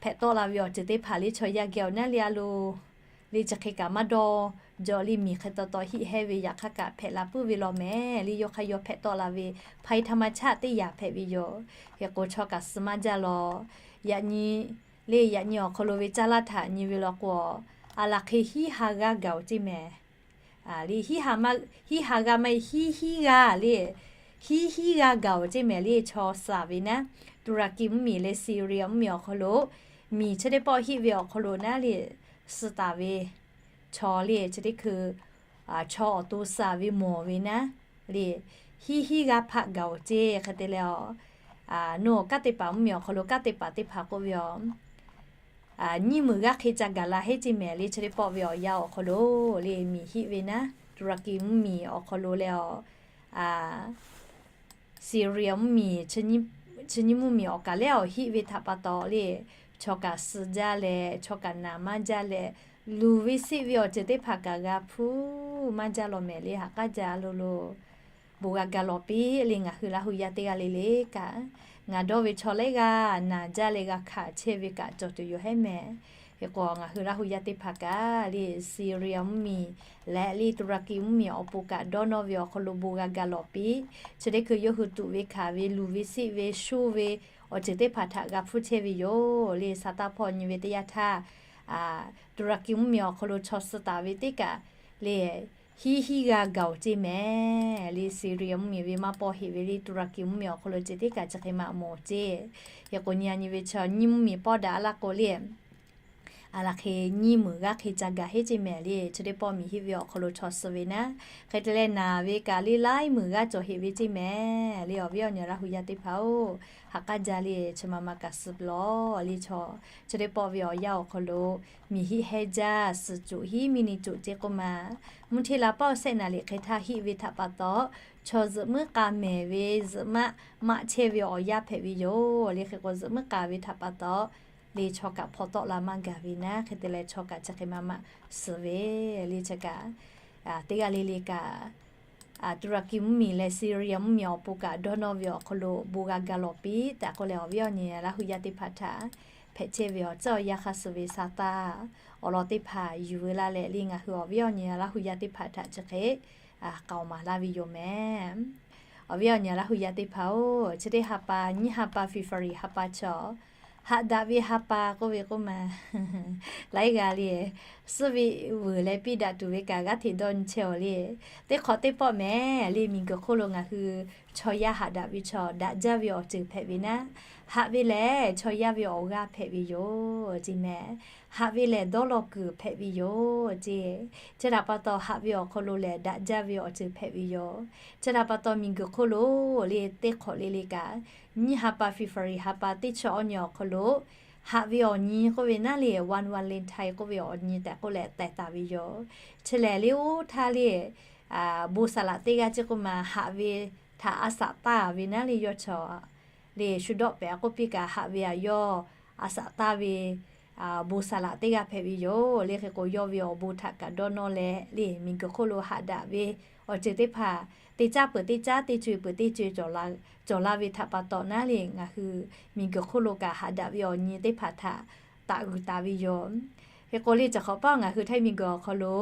hpehꞈ tawˆ la ve awˬ ceuˬ teˇ hpaˍ le chaw yaˇ geh awˬ naˉ le a lo le chi hk'e kaꞈ maˇ dawˇ jaw le. Miˬ hk'e taw taw hiˆ hehnˇ ve yaꞈ hk'aˇ kaꞈ hpehꞈ la puiˉ ve law mehˍ le. Yawˇ hk'aˇ yawˇ hpehꞈ tawˆ la ve hpaˍ e htaꞈ ma chaˆ teˇ yanˇ hpehꞈ ve yoˬ. Hk'e k'o chaw kaꞈ suh maˇ jaˇ law. Yaꞈ nyi le yaꞈ nyi awˬ hk'aw lo ve caˇ laˇ htaꞈ nyi ve law k'o, a laˬ hk'e hiˉ ha g'aˇ gaˬ-oˬ ceˇ mehˍ. Le hiˉ ha g'aˇ maˇ heˆ, hiˉ hiˉ g'aˇ le, hiˉ hiˉ g'aˇ gaˬ-oˬ ceˇ mehˍ le. Chaw suh ve naˉ, Tuˍraˍkiˍ mvuhˇmiˬ leh Syria mvuhˇmiˬ awˬ hk'aw lo miˬ chi teˇ pawˆ hiˆ ve awˬ hk'aw lo naˉ le suh taˍ ve chaw le chi teˇ hkui chaw awˬ to suh ve mawˬ ve naˉ le hiˉ hiˉ g'aˇ hpaˆ gaˬ-oˬ ceˇ. Hk'e te leh a, nawˬ kanˉ te paˍ mvuhˇmiˬ awˬ hk'aw lo kanˉ te paˍ teˇ hpaˍ k'oˆ ve a nyiˇ meunˍ g'aˇ hk'e ca gaˬ la heˉ ceˇ mehˍ le. Chi teˇ pawˆ ve awˬ yanˇ awˬ hk'aw lo le miˬ hiˆ ve naˉ, Tuˍraˍkiˍ mvuhˇmiˬ awˬ hk'aw lo leh a Syria mvuhˇmiˬ, chi nyiˇ mvuhˇmiˬ awˬ kaˬ lehˉ awˬ hiˆ ve htaꞈ pa taw le, chaw kaꞈ suh jaˇ leh chaw kaꞈ naˍ maˇ jaˇ leh, luˬ ve seˆ ve awˬ ceuˬ teˇ hpaˍ kaꞈ g'a hpuˇ maˇ jaˇ law mehˍ le. Haꞈ k'aˉ jaˇ lo lo bon g'a gaˬ lawˬ piˇ le. Ngaˬ hui Laˇ hu yaˇ teˇ g'aˇ le le kaꞈ, ngaˬ dawˇ ve chaw lehˉ g'aˇ naˍ jaˇ leh g'a hkanˍ chehˇ ve kaꞈ cawˬ tuˬ yoˬ hehˉ mehˍ. Hk'e k'o ngaˬ hui Laˇ hu yaˇ teˇ hpaˍ kaꞈ le Syria mvuhˇmiˬ leh le Tuˍraˍkiˍ mvuhˇmiˬ awˬ pon kaꞈ dawˇ nawˇ ve awˬ hk'aw lo bon g'a gaˬ lawˬ piˇ. Chi teˇ hkui yawˇ hui tuꞈ ve hkanˍ ve luˬ ve seˆ ve shoˇ ve awˬ ceuˬ teˇ hpaˍ htaꞈ g'a hpuˇ chehˇ ve yoˬ le. Saˍtanˍ hpawˇ nyi ve teˇ yanˇ htaˇ, Tuˍraˍkiˍ mvuhˇmiˬ awˬ hk'aw lo chaw suh taˍ ve teˇ kaꞈ le hiˉ hiˉ g'a gaˬ-oˬ ceˇ mehˍ le. Syria mvuhˇmiˬ ve maˇ pawˆ heˆ ve le Tuˍraˍkiˍ mvuhˇmiˬ awˬ hk'aw lo ceuˬ teˇ kaꞈ chi hk'e maꞈ mawˬ ceˇ. Hk'e k'o nyi a nyi ve chaw nyiˇ mvuhˇmiˬ pawˆ daꞈ a laˇ k'o le Aˬ laˬ hk'e nyiˇ meunˍ g'aˇ hk'e ca gaˬ heˆ ceˇ mehˍ le. Chi teˇ pawˆ miˬ hiˆ ve awˬ hk'aw lo chaw suh ve naˉ, hk'e te leh naˬ ve kaꞈ le laiˉ meunˍ g'aˇ cawˬ heˆ ve ceˇ mehˍ le. Awˬ viˉ awˬ nyi Laˇ hu yaˇ teˇ hpaˍ-oˬ, ha k'aˇ jaˇ le. Chi ma ma kaꞈ suh lawˬ le. Chaw chi teˇ pawˆ ve awˬ yanˇ awˬ hk'aw lo miˬ hiˆ hehnˇ jaˇ, suhˍ coˬ hiˉ miˇ ni coˬ ceˇ k'oˆ ma, mvuhˇ hteˇ la paˆ sehˆ naˍ riˍ hk'e htaˇ hiˆ ve htaꞈ pa taw, chaw zuhꞈ muiˉ k'a mehˍ ve zuhꞈ maˆ maˆ chehˇ ve awˬ yanˇ hpehꞈ ve yoˬ le. Hk'e k'o zuhꞈ muiˉ k'a ve htaꞈ pa taw le chaw kaꞈ hpaw tawˆ la maˇ gaˬ ve naˉ, hk'e te leh chaw kaꞈ chi hk'e ma ma suh ve le. Chi kaꞈ teˇ g'aˇ le le kaꞈ Turkey mvuhˇmiˬ leh Syria mvuhˇmiˬ awˬ pon kaꞈ dawˇ nawˇ ve awˬ hk'aw lo bon g'a ga lawˬ piˇ tehꞈ k'oˆ leh, awˬ viˉ awˬ nyi Laˇ hu yaˇ teˇ hpaˍ htaꞈ hpehꞈ chehˇ ve awˬ tcuhˉ awˬ yanˇ hk'a suh ve sa taˇ awˬ lawn teˇ hpaˍ yuˬ veu laˇ leh le, ngaˬ hui awˬ viˉ awˬ nyi Laˇ hu yaˇ teˇ hpaˍ htaꞈ chi hk'e k'aoˍ maˍ laˇ ve yoˬ mehˍ. Awˬ viˉ awˬ nyi Laˇ hu yaˇ teˇ hpaˍ-oˬ, chi teˇ ha pa nyiˇ ha pa February ha pa chaw haꞈ daꞈ ve ha pa k'oˆ ve k'oˆ ma, laiˉ g'a le, suhˉ ve vuiˬ leh piˇ daꞈ tuˬ ve kaꞈ g'aˇ hteꞈ dawˇ nyi chehˇ-oˬ le. Teˇ hk'awꞈ teˇ pawˆ mehˍ le, miˬguiˬ hk'oˆ lo ngaˬ hui chaw yaˇ haꞈ daꞈ ve chaw daꞈ jaˇ ve awˬ ceuˬ hpehꞈ ve naˉ, haꞈ ve lehˬ chaw yaˇ ve awˬ g'aˇ hpehꞈ ve yoˬ ceˇ mehˍ. Haꞈ ve lehˬ dawˇ law kuiˬ hpehꞈ ve yoˬ ceˇ. Chi htaꞈ pa taw haꞈ ve awˬ hk'aw lo lehˬ daꞈ jaˇ ve awˬ ceuˬ hpehꞈ ve yoˬ. Chi htaꞈ pa taw miˬguiˬ hk'oˆ lo le teˇ hk'awꞈ le le kaꞈ nyiˇ ha pa February ha pa teˇ chi awˬ nyi awˬ hk'aw lo haꞈ ve awˬ nyi k'oˆ ve naˉ le one Valentine k'oˆ ve awˬ nyi tehꞈ k'oˆ leh teh taˍ ve yoˬ. Chi lehˬ le oˇ htaˇ le bon saˍ laꞈ teˇ g'aˇ ceˇ k'oˆ ma haꞈ ve htaꞈ a saꞈ taˇ ve naˉ le yawˇ chaw le shu dawˆ pehˍ k'oˆ piˇ kaꞈ haꞈ ve aꞈ yawˇ a saꞈ taˇ ve bon saˍ laꞈ teˇ g'aˇ hpehꞈ ve yoˬ le. Hk'e k'o yawˇ ve awˬ bon htaꞈ kaꞈ dawˇ nawˇ leh le miˬguiˬ hk'oˆ lo haꞈ daꞈ ve awˬ ceuˬ teˇ hpaˍ teˇ caˉ peuˬ teˇ caˉ, teˇ co-e peuˬ teˇ co-e cawˬ la ve htaꞈ pa taw naˉ le ngaˬ hui miˬguiˬ hk'oˆ lo kaꞈ haꞈ daꞈ ve awˬ nyi teˇ hpaˍ htaꞈ taꞈ g'uiˬ taˍ ve yoˬ. Hk'e k'o le chi hk'awꞈ paˇ ngaˬ hui Htaiˇ miˬguiˬ awˬ hk'aw lo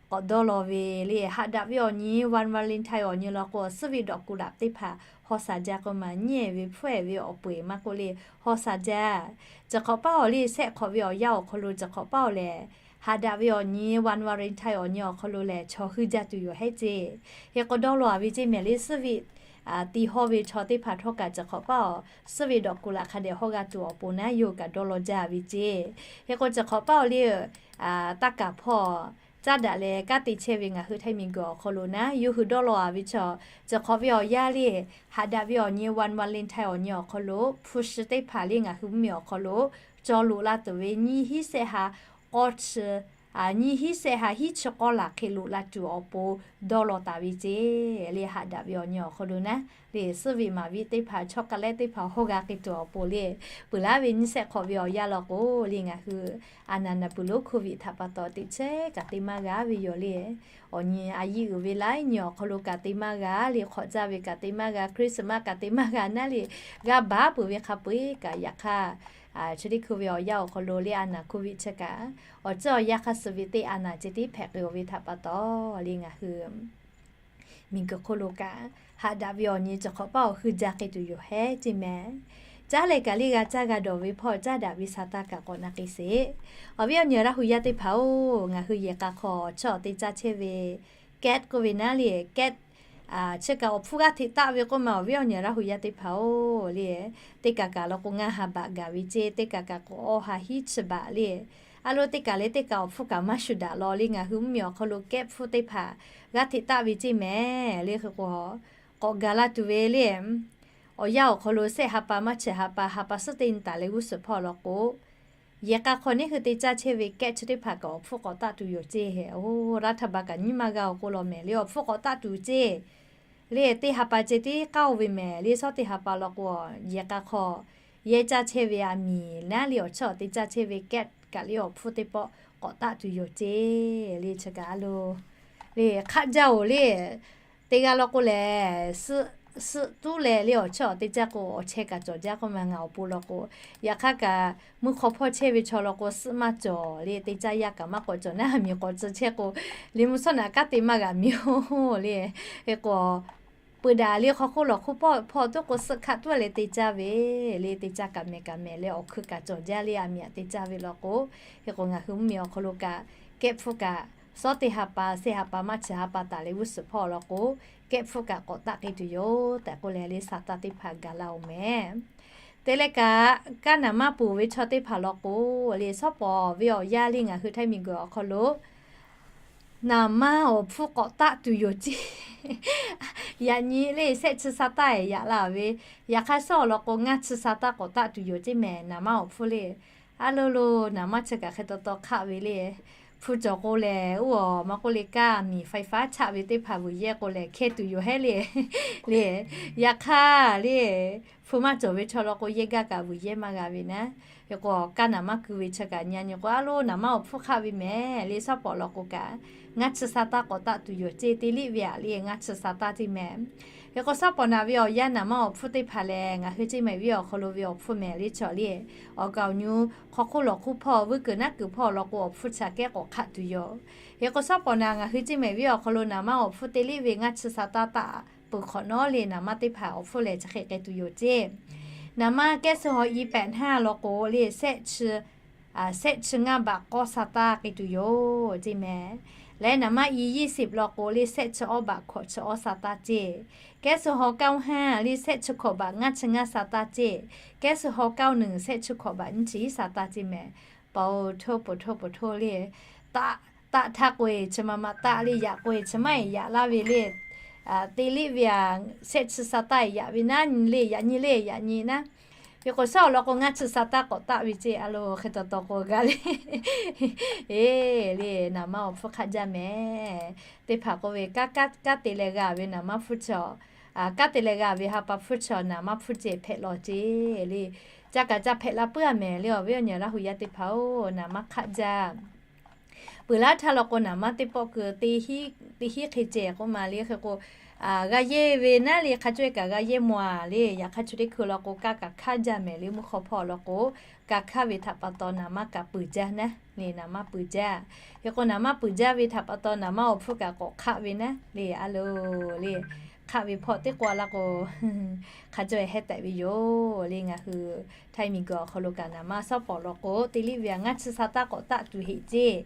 k'awꞈ dawˇ law ve le haꞈ daꞈ ve awˬ nyi one Valentine awˬ nyi law k'o suhˉ ve dawꞈ kuˬ laꞈ teˇ hpaˍ haw saˍ jaˇ k'oˆ ma, nyiˇ ve hpfuhˇ ve awˬ pon-eˬ maˇ k'oˆ le haw saˍ jaˇ. Chi hk'awꞈ paˇ awˬ le sehˆ hk'awꞈ ve awˬ yanˇ awˬ hk'aw lo chi hk'awꞈ paˇ awˬ lehˬ haꞈ daꞈ ve awˬ nyi one Valentine awˬ nyi awˬ hk'aw lo lehˬ chaw heuˆ jaˇ tuˬ yoˬ hehˉ ceˇ. Hk'e k'o dawˇ law-a ve ceˇ mehˍ le suhˉ ve ti hawˇ ve chaw teˇ hpaˍ htawˇ kaꞈ chi hk'awꞈ paˇ awˬ suhˉ ve dawꞈ kuˬ laꞈ hk'a dehꞈ hawˇ g'a tuˬ awˬ pon naˉ yawˇ hui kaꞈ dawˇ law jaˇ ve ceˇ. Hk'e k'o chi hk'awꞈ paˇ awˬ le taˇ kaˍ hpawˇ caˉ daꞈ leh kanˉ te chehˇ ve ngaˬ hui Htaiˇ miˬguiˬ awˬ hk'aw lo naˉ yawˇ hui dawˇ law-a ve chaw chi hk'awꞈ ve awˬ yanˇ le haꞈ daꞈ ve awˬ nyi one Valentine awˬ nyi awˬ hk'aw lo hpu shi teˇ hpaˍ le ngaˬ hui mvuhˇmiˬ awˬ hk'aw lo cawˬ loꞈ la tuˬ ve nyiˇ hinˉ sehˆ ha k'awˇ chi nyiˇ hinˉ sehˆ ha hiˉ chi k'awˇ laˬ hk'e loꞈ la tuˬ awˬ pon dawˇ law taˍ ve ceˇ le haꞈ daꞈ ve awˬ nyi awˬ hk'aw lo naˉ le suhˉ ve maˍ ve teˇ hpaˍ chaw k'a lehˉ teˇ hpaˍ hawˇ g'a k'ai tuˬ awˬ pon le peuˬ laˇ ve nyiˇ sehˆ hk'awꞈ ve awˬ yanˇ law k'o le ngaˬ hui a naˍ naˍ puˍ lonˉ COVID htaꞈ pa taw teꞈ chehˇ kaꞈ te maˇ g'a ve yoˬ le. Awˬ nyi a yiˆ uiˍ ve laiˉ nyi awˬ hk'aw lo kaꞈ te maˇ g'a le, hk'awꞈ caˇ ve kaꞈ te maˇ g'a, Christmas kaꞈ te maˇ g'a naˉ le g'a baˉ peuˬ ve hk'a peu-eˬ kaꞈ yaꞈ hk'aˇ chi teˇ hkui ve awˬ yanˇ awˬ hk'aw lo le a naˍ COVID chi kaꞈ awˬ ceuˬ awˬ yanˇ hk'a suh ve teˇ a naˍ ceh tiˉ hpehꞈ k'ai-o ve htaꞈ pa taw le ngaˬ hui miˬguiˬ hk'oˆ lo kaꞈ haꞈ daꞈ ve awˬ nyi chi hk'awꞈ paˇ awˬ hui jaˇ k'ai tuˬ yoˬ hehˉ ceˇ mehˍ. Caˉ leh kaꞈ le g'a caˇ g'a dawˬ ve hpawˇ caˉ daꞈ ve sa taˇ kaꞈ k'awꞈ na k'ai sheˍ. Awˬ viˉ awˬ nyi Laˇ hu yaˇ teˇ hpaˍ-oˬ, ngaˬ hui yehˬ k'a hk'aw awˬ chawˇ awˬ te caˇ chehˇ ve cat k'oˆ ve naˉ le cat chi kaꞈ awˬ hpfuhˇ g'aˇ hteꞈ taˆ ve k'oˆ ma awˬ viˉ awˬ nyi Laˇ hu yaˇ teˇ hpaˍ-oˬ le, teˇ kaꞈ kaꞈ law k'o ngaˇ ha baꞈ gaˬ ve ceˇ, teˇ kaꞈ kaꞈ k'o awˇ ha hiˉ chi baꞈ le. A lo teˇ kaꞈ leh teˇ kaꞈ awˬ hpfuhˇ kaꞈ maˇ shuˍ daꞈ law le ngaˬ hui mvuhˇmiˬ awˬ hk'aw lo cat hpfuhˇ teˇ hpaˍ g'aˇ hteꞈ taˆ ve ceˇ mehˍ le. Hk'e k'o k'awꞈ gaˬ la tuˬ ve le awˬ yanˇ awˬ hk'aw lo sehˆ ha pa maˇ chi ha pa ha pa suhˉ teˇ nyi taˍ leh g'uˇ suhˍ hpawˇ law k'o yehˬ k'a hk'aw neˇ hui te caˇ chehˇ ve cat chi teˇ hpaˍ kaꞈ awˬ hpfuhˇ k'awꞈ taˆ tuˬ yoˬ ceˇ. Oˇ, raˇ htaˇ ba kaꞈ nyiˇ maˇ g'a-oˬ k'oˆ law mehˍ le awˬ hpfuhˇ k'awꞈ taˆ tuˬ ceˇ. Le teˇ ha pa ceh tiˉ k'aˇ-o ve mehˍ le, shawˉ teˇ ha pa law k'o yehˬ k'a hk'aw yehˬ caˇ chehˇ ve aˬ miˍ naˉ le awˬ chawˇ awˬ te caˇ chehˇ ve cat kaꞈ le awˬ hpfuhˇ teˇ pawˆ k'awꞈ taˆ tuˬ yoˬ ceˇ. Le chi kaꞈ a lo le hk'aˆ jaˇ-oˬ le teˇ g'aˇ law k'o lehˬ suhˆ tuˉ leh le awˬ chawˇ awˬ te caˇ k'o awˬ chehˇ kaꞈ cawˬ jaˇ k'oˆ ma ngaˬ awˬ pon law k'o, yaꞈ hk'aˇ kaꞈ mvuhˇ hk'aw hpawˇ chehˇ ve chaw law k'o suhˆ maˇ cawˬ le te caˇ yaˇ kaꞈ maˇ k'awꞈ cawˬ naˉ aˬ miˍ k'awꞈ tcuh chehˇ k'o le mvuhˇ shawˉ naꞈ kanˉ te maˇ g'a miˬ-oˬ le. Hk'e k'o peuˬ daꞈ le hk'aw hk'oˆ lawˬ hk'oˆ hpawˇ hpawˇ tuˉ k'o suhˆ hk'aˆ tuˉ leh te caˇ ve le te caˇ kaꞈ mehˍ kaꞈ mehˍ leh awˬ hkui kaꞈ cawˬ jaˇ le aˬ miˍ aꞈ te caˇ ve law k'o, hk'e k'o ngaˬ hui mvuhˇmiˬ awˬ hk'aw lo kaꞈ cat hpfuhˇ kaꞈ shawˉ teˇ ha pa sehˆ ha pa maˇ chi ha pa taˍ leh g'uˇ suhˍ hpawˇ law k'o cat hpfuhˇ kaꞈ k'awꞈ taˆ k'ai tuˬ yoˬ tehꞈ k'oˆ leh le sa taˇ teˇ hpaˍ gaˬ la-oˬ mehˍ. Te leh kaꞈ, kaˇ naˍ manˇ ponˬ ve chaw teˇ hpaˍ law k'o, le shawˉ pawˍ ve awˬ yanˇ le ngaˬ hui Htaiˇ miˬguiˬ awˬ hk'aw lo naˍ manˇ awˬ hpfuhˇ k'awꞈ taˆ tuˬ yoˬ ceˇ. Yaꞈ nyi le shehˆ chi sa taˇ yaꞈ la ve, yaꞈ hk'aˇ shawˉ awˬ lawn k'o ngaˇ chi sa taˇ k'awꞈ taˆ tuˬ yoˬ ceˇ mehˍ naˍ manˇ awˬ hpfuhˇ le. A lo lo, naˍ manˇ chi kaꞈ hk'e taw taw hk'aˆ ve le. Hpu cawˬ k'o lehˬ, oˇ awˬ maˇ k'oˆ le, kaˇ miˬ faiˍ faˉ chaˆ ve teˇ hpaˍ vuiˬ yehˇ k'o lehˬ hkehˇ tuˬ yoˬ hehˉ le. Le, yaꞈ hk'aˇ le, hpu maˇ cawˬ ve chaw law k'o yehˇ gaˇ kaꞈ vuiˬ yehˇ maˇ g'a ve naˉ. Hk'e k'o, kaˇ naˍ manˇ ku ve chi kaꞈ nyi nyi k'o, a lo naˍ manˇ awˬ hpfuhˇ hk'aˆ ve mehˍ le shawˉ pawˍ law k'o kaꞈ, ngaˇ chi sa taˇ k'awꞈ taˆ tuˬ yoˬ ceˇ. Te liˇ ve aꞈ le ngaˇ chi sa taˇ ceˇ mehˍ. Hk'e k'o, shawˉ pawˍ naˍ ve awˬ yanˇ naˍ manˇ awˬ hpfuhˇ teˇ hpaˍ lehˬ, ngaˬ hui ceˇ mehˍ viˉ awˬ hk'aw lo ve awˬ hpfuhˇ mehˍ le chaw le. Awˬ kaˍ awˬ nyu, hk'aw hk'oˆ lawˬ hk'oˆ hpawˇ, vuiˇ kuiˬ naˉ kuiˬ hpawˇ law k'o awˬ hpfuhˇ chi aꞈ kehˉ k'awꞈ hk'aˆ tuˬ yoˬ. Hk'e k'o, shawˉ pawˍ naˍ ngaˬ hui ceˇ mehˍ viˉ awˬ hk'aw lo naˍ manˇ awˬ hpfuhˇ te liˇ ve ngaˇ chi sa taˇ taˆ peuˬ hk'awꞈ nawˉ le naˍ manˇ teˇ hpaˍ awˬ hpfuhˇ lehˬ chi hk'e k'ai tuˬ yoˬ ceˇ. Naˍ manˇ kehˉ suh haw i pehꞈ hnaˇ law k'o le shehˆ chi ngaˇ baꞈ k'awˇ sa taˇ k'ai tuˬ yoˬ ceˇ mehˍ. Leh naˍ manˇ i yehˇ siˍ law k'o le shehˆ chi awˇ baꞈ hkawꞈ chi awˇ sa taˇ ceˇ. Kehˉ suh haw kaˇ haˇ le shehˆ chi hkawꞈ baꞈ ngaˇ chi ngaˇ sa taˇ ceˇ. Kehˉ suh haw kaˇ nehˬ shehˆ chi hkawꞈ baꞈ nyiˇ chi iˉ sa taˇ ceˇ mehˍ. Paˍ oˬ htoˇ paˍ htoˇ paˍ htoˇ le, taˆ taˆ htaˇ k'o-e chi ma ma taˆ le, yaꞈ k'o-e chi maˇ-e yaꞈ laˇ ve le. Te liˇ ve aꞈ shehˆ chi sa taˇ yaꞈ ve naˉ nyi le, yaꞈ nyi le, yaꞈ nyi naˉ. Hk'e k'o, shawˉ awˬ lawn k'o ngaˇ chi sa taˇ k'awꞈ taˆ ve ceˇ. A lo, hk'e taw taw k'o g'a le. Eˬ le, naˍ manˇ awˬ hpfuhˇ hk'aˆ jaˇ mehˍ. Teˇ hpaˍ k'oˆ ve, kaˇ kaˇ kaˇ te leh g'a ve naˍ manˇ hpfuhˇ chaw, kaˇ te leh g'a ve ha pa hpfuhˇ chaw naˍ manˇ hpfuhˇ ceˇ hpehꞈ law ceˇ le. Ca kaꞈ ca hpehꞈ la puiˉ-a mehˍ le awˬ viˉ awˬ nyi Laˇ hu yaˇ teˇ hpaˍ-oˬ, naˍ manˇ hk'aˆ jaˇ. Peuˬ laˇ htaˇ law k'o naˍ manˇ teˇ pawˆ keu teˇ hinˉ hk'e ceh k'oˆ ma le. Hk'e k'o, g'a yehˇ ve naˉ le, hk'a co-e kaꞈ g'a yehˇ mawˬ-a le. Yaꞈ hk'aˇ chi teˇ hkui law k'o kaˇ kaꞈ hk'aˆ jaˇ mehˍ le. Mvuhˇ hk'aw hpawˇ law k'o, kaˇ hk'aˆ ve htaꞈ pa taw naˍ manˇ kaꞈ peuˬ jaˇ naˉ le, naˍ manˇ peuˬ jaˇ. Hk'e k'o, naˍ manˇ peuˬ jaˇ ve htaꞈ pa taw naˍ manˇ awˬ hpfuhˇ kaꞈ k'awꞈ hk'aˆ ve naˉ le. A lo le, hk'aˆ ve hpawˇ teˇ k'o-a laˇ k'o, hk'a co-e heh tehꞈ ve yoˬ le. Ngaˬ hui Htaiˇ miˬguiˬ awˬ hk'aw lo kaꞈ naˍ manˇ shawˉ pawˍ law k'o te liˇ ve aꞈ ngaˇ chi sa taˇ k'awꞈ taˆ tuˬ heꞈ ceˇ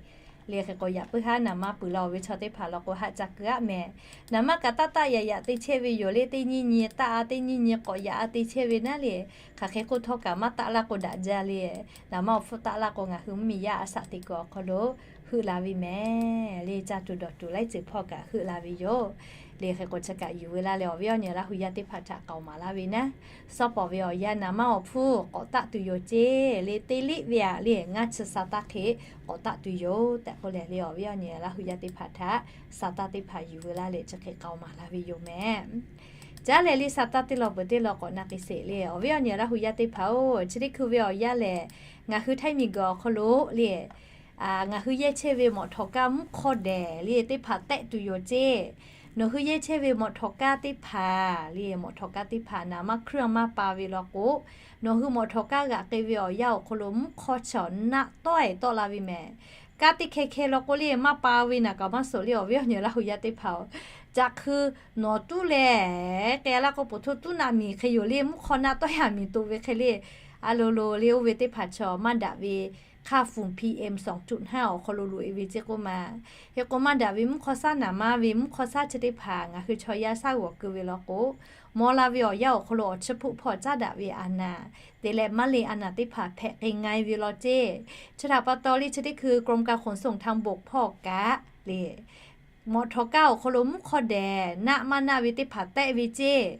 le. Hk'e k'o, yaꞈ puiˉ haˉ naˍ manˇ peuˬ la-oˬ ve chaw teˇ hpaˍ law k'o haˆ ca keu-aˆ mehˍ. Naˍ manˇ kaꞈ taˆ taˆ yaꞈ yaꞈ te chehˇ ve yoˬ le. Teˇ nyiˇ nyi taˆ-a, teˇ nyiˇ nyi k'awꞈ yaꞈ-a te chehˇ ve naˉ le. Hk'aˬ hk'e k'oˆ htawˇ kaꞈ maˇ taˆ laˇ k'o daꞈ jaˇ le. Naˍ manˇ awˬ hpfuhˇ taˆ laˇ k'o ngaˬ hui mvuhˇmiˬ yaˇ a shaꞈ teꞈ kuiˬ awˬ hk'aw lo heuˆ la ve mehˍ le. Caˇ tuˬ dawˬ tuˬ laiˉ ceuˬ hpawˇ kaꞈ heuˆ la ve yoˬ le. Hk'e k'o, chi kaꞈ yuˬ veu laˇ leh awˬ viˉ awˬ nyi Laˇ hu yaˇ teˇ hpaˍ htaꞈ k'aoˍ maˍ laˇ ve naˉ. Shawˉ pawˍ ve awˬ yanˇ naˍ manˇ awˬ hpfuhˇ k'awꞈ taˆ tuˬ yoˬ ceˇ le. Te liˇ ve aꞈ le ngaˇ chi sa taˇ hk'e k'awꞈ taˆ tuˬ yoˬ tehꞈ k'oˆ leh le awˬ viˉ awˬ nyi Laˇ hu yaˇ teˇ hpaˍ htaꞈ sa taˇ teˇ hpaˍ yuˬ veu laˇ leh chi hk'e k'aoˍ maˍ laˇ ve yoˬ mehˍ. Caˇ leh le sa taˇ teˇ law peuˬ teˇ law k'awꞈ na k'ai sheˍ le awˬ viˉ awˬ nyi Laˇ hu yaˇ teˇ hpaˍ-oˬ, chi teˇ hkui ve awˬ yanˇ lehˬ, ngaˬ hui Htaiˇ miˬguiˬ awˬ hk'aw lo le ngaˬ hui yehˇ chehˇ ve mawꞈ htawˍ kaˇ mvuhˇ hk'aw dehˬ le teˇ hpaˍ tehˆ tuˬ yoˬ ceˇ. Nawˬ hui yehˇ chehˇ ve mawꞈ htawˍ kaˇ teˇ hpaˍ le, mawꞈ htawˍ kaˇ teˇ hpaˍ naˍ manˇ hkruiˇ maˇ pa ve law k'o, nawˬ hui mawꞈ htawˍ kaˇ g'aꞈ k'ai ve awˬ yanˇ awˬ hk'aw lo mvuhˇ hk'aw chaw naˆ tawˆ-e tawˆ la ve mehˍ. Kaˇ teˇ hkeh hkeh law k'o le maˇ pa ve naˍ kaꞈ maˇ suhˍ le awˬ viˉ awˬ nyi Laˇ hu yaˇ teˇ hpaˍ-oˬ, caꞈ hkui nawˬ tuˉ leh k'ai laˇ k'o poˬ htoˇ tuˉ naˆ miˬ hk'e yoˬ le. Mvuhˇ hk'aw naˆ tawˆ-e aˬ miˬ toꞈ ve hk'e le. A lo lo le oˇ ve teˇ hpaˍ chaw maˇ daꞈ ve hk'aˇ fuˍ PM sawˍ tuꞈ hnaˇ awˬ hk'aw lo loꞈ-e ve ceˇ k'oˆ ma. Hk'e k'o, maˇ daꞈ ve mvuhˇ hk'aw shaˉ naˍ manˇ ve mvuhˇ hk'aw shaˉ chi teˇ hpaˍ ngaˬ hui chaw yaˇ shaˉ g'awˬ keu ve law k'o, maw la ve awˬ yanˇ awˬ hk'aw lo awˬ chiˇ hpuˆ hpawˇ caˉ daꞈ ve a naˍ, te leh maˇ le a naˍ teˇ hpaˍ hpehꞈ k'ai nga-e ve law ceˇ. Chi htaꞈ pa taw le chi teˇ hkui กรมการขนส่งทางบก hpawˇ kaꞈ le mawꞈ htawˍ kaˇ awˬ hk'aw lo mvuhˇ hk'aw dehˬ naˆ maˇ naˆ ve teˇ hpaˍ tehˆ ve ceˇ.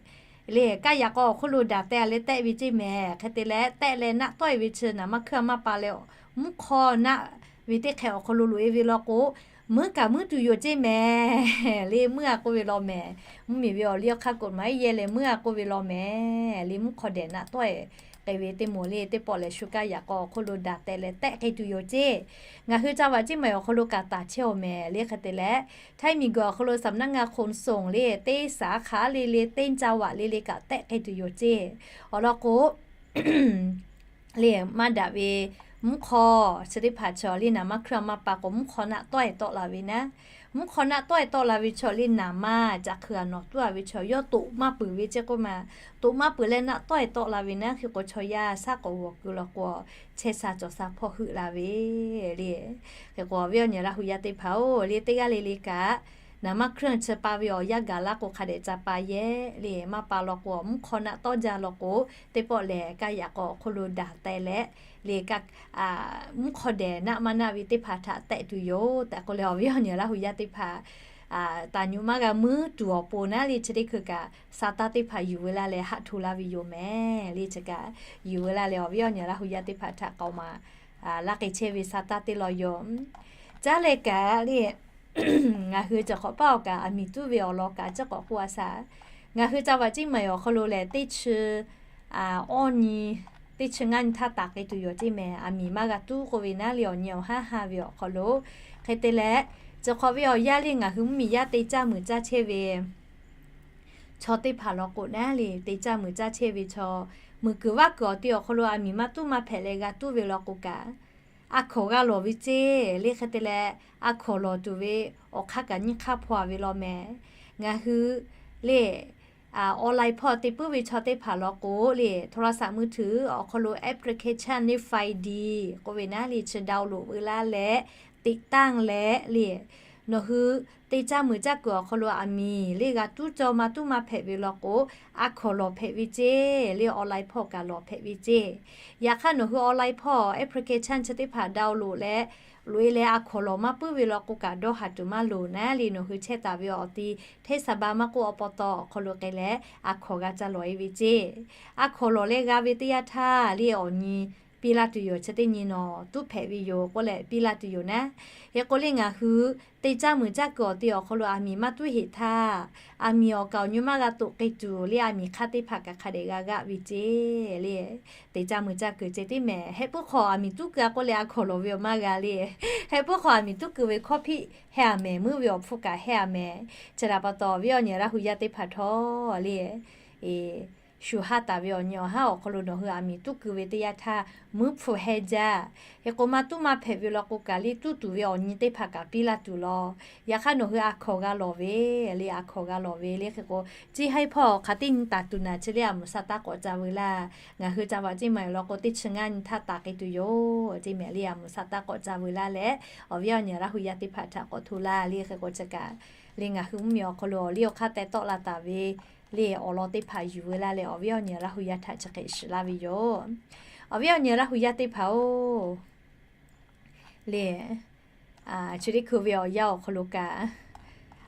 Le kaˇ yaꞈ k'aw awˬ hk'oˆ lo daꞈ teh leh tehˆ ve ceˇ mehˍ. Hk'e te leh tehˆ leh naˆ tawˆ-e ve chi naˍ manˇ hkui-a maˇ pa leh mvuhˇ hk'aw naˆ ve teˇ hk'e awˬ hk'aw lo loꞈ-e ve law k'o, muiˉ kaꞈ muiˉ tuˬ yoˬ ceˇ mehˍ. Le muiˉ-a k'oˆ ve law mehˍ. Mvuhˇmiˬ ve awˬ liˇ awˬ hk'aˇ กฎหมาย yehˇ leh muiˉ-a k'oˆ ve law mehˍ. Le mvuhˇ hk'aw dehˬ naˆ tawˆ-e k'ai ve teˇ moˍ le teˇ pawˆ lehˬ shu kaˇ yaꞈ k'aw awˬ hk'oˆ lo daꞈ teh leh tehˆ k'ai tuˬ yoˬ ceˇ. Ngaˬ hui ca vaꞈ ceˇ mehˍ awˬ hk'aw lo kaꞈ taˍ chehˇ-oˬ mehˍ le. Hk'e te leh Htaiˇ miˬguiˬ awˬ hk'aw lo สำนักงานขนส่ง le teˇ saˍ hk'aˬ le le teˇ ca vaꞈ le le kaꞈ tehˆ k'ai tuˬ yoˬ ceˇ. Awˬ lawn k'o, le maˇ daꞈ ve mvuhˇ hk'aw chi teˇ hpaˍ chaw le naˍ manˇ hkui-a maˇ pa k'o mvuhˇ hk'aw naˆ tawˆ-e tawˆ la ve naˉ. Mvuhˇ hk'aw naˆ tawˆ-e tawˆ la ve chaw le naˍ manˇ caꞈ hkui-a nawˬ tuˉ-a ve chaw yawˇ toꞈ maˇ peuˬ ve ceˇ k'oˆ ma. Toꞈ maˇ peuˬ leh naˆ tawˆ-e tawˆ la ve naˉ. Hk'e k'o chaw yaˇ shaˉ k'awꞈ g'awˬ keu law k'o, chehˇ sha cawˬ sha hpawˇ heuˆ la ve le. Hk'e k'o awˬ viˉ awˬ nyi Laˇ hu yaˇ teˇ hpaˍ-oˬ, le teˇ g'aˇ le le kaꞈ Naˍ maˇ hkui chi pa ve awˬ yanˇ gaˬ laˇ k'o hk'a dehꞈ ca pa yehˇ le. Maˇ pa law k'o, mvuhˇ hk'awˇ naˆ tawˇ jaˇ law k'o, teˇ pawˆ lehˬ kaˇ yaꞈ k'aw awˬ hk'oˆ lo daˬ teh leh le, mvuhˇ hk'awˇ dehˬ naˆ maˇ naˆ ve teˇ hpaˍ htaꞈ tehꞈ tuˬ yoˬ tehꞈ k'oˆ leh, awˬ viˉ awˬ nyi Laˇ hu yaˇ teˇ hpaˍ taˍ nyu maˇ g'a muiˉ tuˬ awˬ pon naˉ le, chi teˇ hkui kaꞈ sa taˇ teˇ hpaˍ yuˬ ve laˇ leh haꞈ hto laˇ ve yoˬ mehˍ le. Chi kaꞈ yuˬ ve laˇ leh awˬ viˉ awˬ nyi Laˇ hu yaˇ teˇ hpaˍ htaꞈ k'aoˍ maˍ laˇ k'ai chehˇ ve sa taˇ teˇ law yoˬ. Caˉ leh kaꞈ le, ngaˬ hui cawˬ hk'awꞈ paˇ awˬ kaꞈ aˬ miˍ tuˉ ve awˬ lawn kaꞈ cawˇ k'awꞈ k'oˆ a shaˍ. Ngaˬ hui ca vaꞈ ceˇ maˬ awˬ hk'aw lo lehˬ, teˇ chi awˇ nyi, teˇ chi ngaˇ nyi htaˇ taˍ k'ai tuˬ yoˬ ceˇ mehˍ. Aˬ miˍ maˇ g'a tuˉ k'oˆ ve naˉ le, awˬ nyi awˬ haˉ haˇ ve awˬ hk'aw lo. Hk'e te leh, cawˬ hk'awꞈ ve awˬ yanˇ le ngaˬ hui mvuhˇmiˬ yaˇ te caˇ muiˬ caˇ chehˇ ve chaw teˇ hpaˍ law k'o naˉ le, te caˇ muiˬ caˇ chehˇ ve chaw, muiˬ kuiˬ vaˇ kuiˬ awˬ te awˬ hk'aw lo aˬ miˍ maˇ tuˉ maˇ hpehꞈ leh g'a tuˉ ve law k'o kaꞈ, a hkawnˍ g'a lawˬ ve ceˇ le. Hk'e te leh, a hkawnˍ lawˬ tuˬ ve awˬ hk'aˇ kaꞈ nyiˇ hk'aˇ hpaw a ve law mehˍ. Ngaˬ hui le online hpawˇ te puiˉ ve chaw teˇ hpaˍ law k'o le, โทรศัพท์มือถือ awˬ hk'aw lo application เน็ตไฟดี k'oˆ ve naˉ le chi ดาวน์โหลด veu laˇ leh, ติดตั้ง leh le, nawˬ hui te caˇ muiˬ caˇ kuiˬ awˬ hk'aw lo aˬ miˍ le g'a tuˉ cawˇ maˇ tuˉ maˇ hpehꞈ ve law k'o, a hkawnˍ lawˬ hpehꞈ ve ceˇ le, online hpawˇ kaꞈ lawˬ hpehꞈ ve ceˇ. Yaꞈ hk'aˇ nawˬ hui online hpawˇ application chi teˇ hpaˍ ดาวน์โหลด leh loꞈ e leh a hkawnˍ lawˬ maˇ puiˉ ve law k'o kaꞈ dawˇ haˍ tuˬ maˇ loˍ naˉ le, nawˬ hui chehˇ taˍ ve awˬ ti เทศบาล maˇ k'oˆ อบต. awˬ hk'aw lo k'ai leh a hkawnˍ g'a ca lawˬ e ve ceˇ. A hkawnˍ lawˬ leh g'a ve teˇ yanˇ htaˇ le awˬ nyi piˇ laˇ tuˬ yoˬ, chi teˇ nyi nawˬ tuˉ hpehꞈ ve yoˬ k'oˆ leh piˇ laˇ tuˬ yoˬ naˉ. Hk'e k'o le ngaˬ hui te caˇ muiˬ caˇ kuiˬ awˬ te awˬ hk'aw lo aˬ miˍ maˇ tuˉ heꞈ htaˇ, aˬ miˍ awˬ kaˍ awˬ nyi maˇ g'a toꞈ k'ai tuˬ le, aˬ miˍ hk'aˇ teˇ hpaˍ kaꞈ hk'a dehꞈ g'a g'aˆ ve ceˇ le. Te caˇ muiˬ caˇ kuiˬ ceh tiˉ mehˍ. Heh puiˉ hk'aw aˬ miˍ tuˉ keu a k'oˆ leh a hkawnˍ lawˬ ve awˬ maˇ g'a le. Heh puiˉ hk'aw aˬ miˍ tuˉ keu ve คอมพิวเตอร์ heh a mehˍ, muiˉ ve awˬ hpfuhˇ kaꞈ heh a mehˍ. Chi htaꞈ pa taw awˬ viˉ awˬ nyi Laˇ hu yaˇ teˇ hpaˍ htawˇ le, shu haˉ taˍ ve awˬ nyi awˬ haˉ awˬ hk'aw lo nawˬ hui aˬ miˍ tuˉ keu ve teˇ yanˇ htaˇ muiˉ hpfuhˇ heh jaˇ. Hk'e k'o maˇ tuˉ maˇ hpehꞈ ve law k'o kaꞈ le tuˉ tuˬ ve awˬ nyi teˇ hpaˍ kaꞈ piˇ laˇ tuˬ law. Yaꞈ hk'aˇ nawˬ hui a hkawnˍ g'a lawˬ ve le, a hkawnˍ g'a lawˬ ve le. Hk'e k'o chi haiˉ hpawˇ hk'aˬ teˇ nyi taˍ tuˬ naˬ chi le a muiˬ sa taˇ k'awꞈ ca veu laˇ. Ngaˬ hui ca vaꞈ ceˇ maˬ yoˬ law k'o teˇ chi ngaˇ nyi htaˇ taˍ k'ai tuˬ yoˬ ceˇ mehˍ le, a muiˬ sa taˇ k'awꞈ ca veu laˇ leh, awˬ viˉ awˬ nyi Laˇ hu yaˇ teˇ hpaˍ htaꞈ k'awꞈ hto laˇ le. Hk'e k'o chi kaꞈ le ngaˬ hui mvuhˇmiˬ awˬ hk'aw lo awˬ liˇ awˬ hk'aˇ teh tawˆ la taˍ ve le awˬ lawn teˇ hpaˍ yuˬ veu laˇ leh awˬ viˉ awˬ nyi Laˇ hu yaˇ htaꞈ chi hk'e shiˍ laˇ ve yoˬ. Awˬ viˉ awˬ nyi Laˇ hu yaˇ teˇ hpaˍ-oˬ, le chi teˇ hkui ve awˬ yanˇ awˬ hk'aw lo kaꞈ,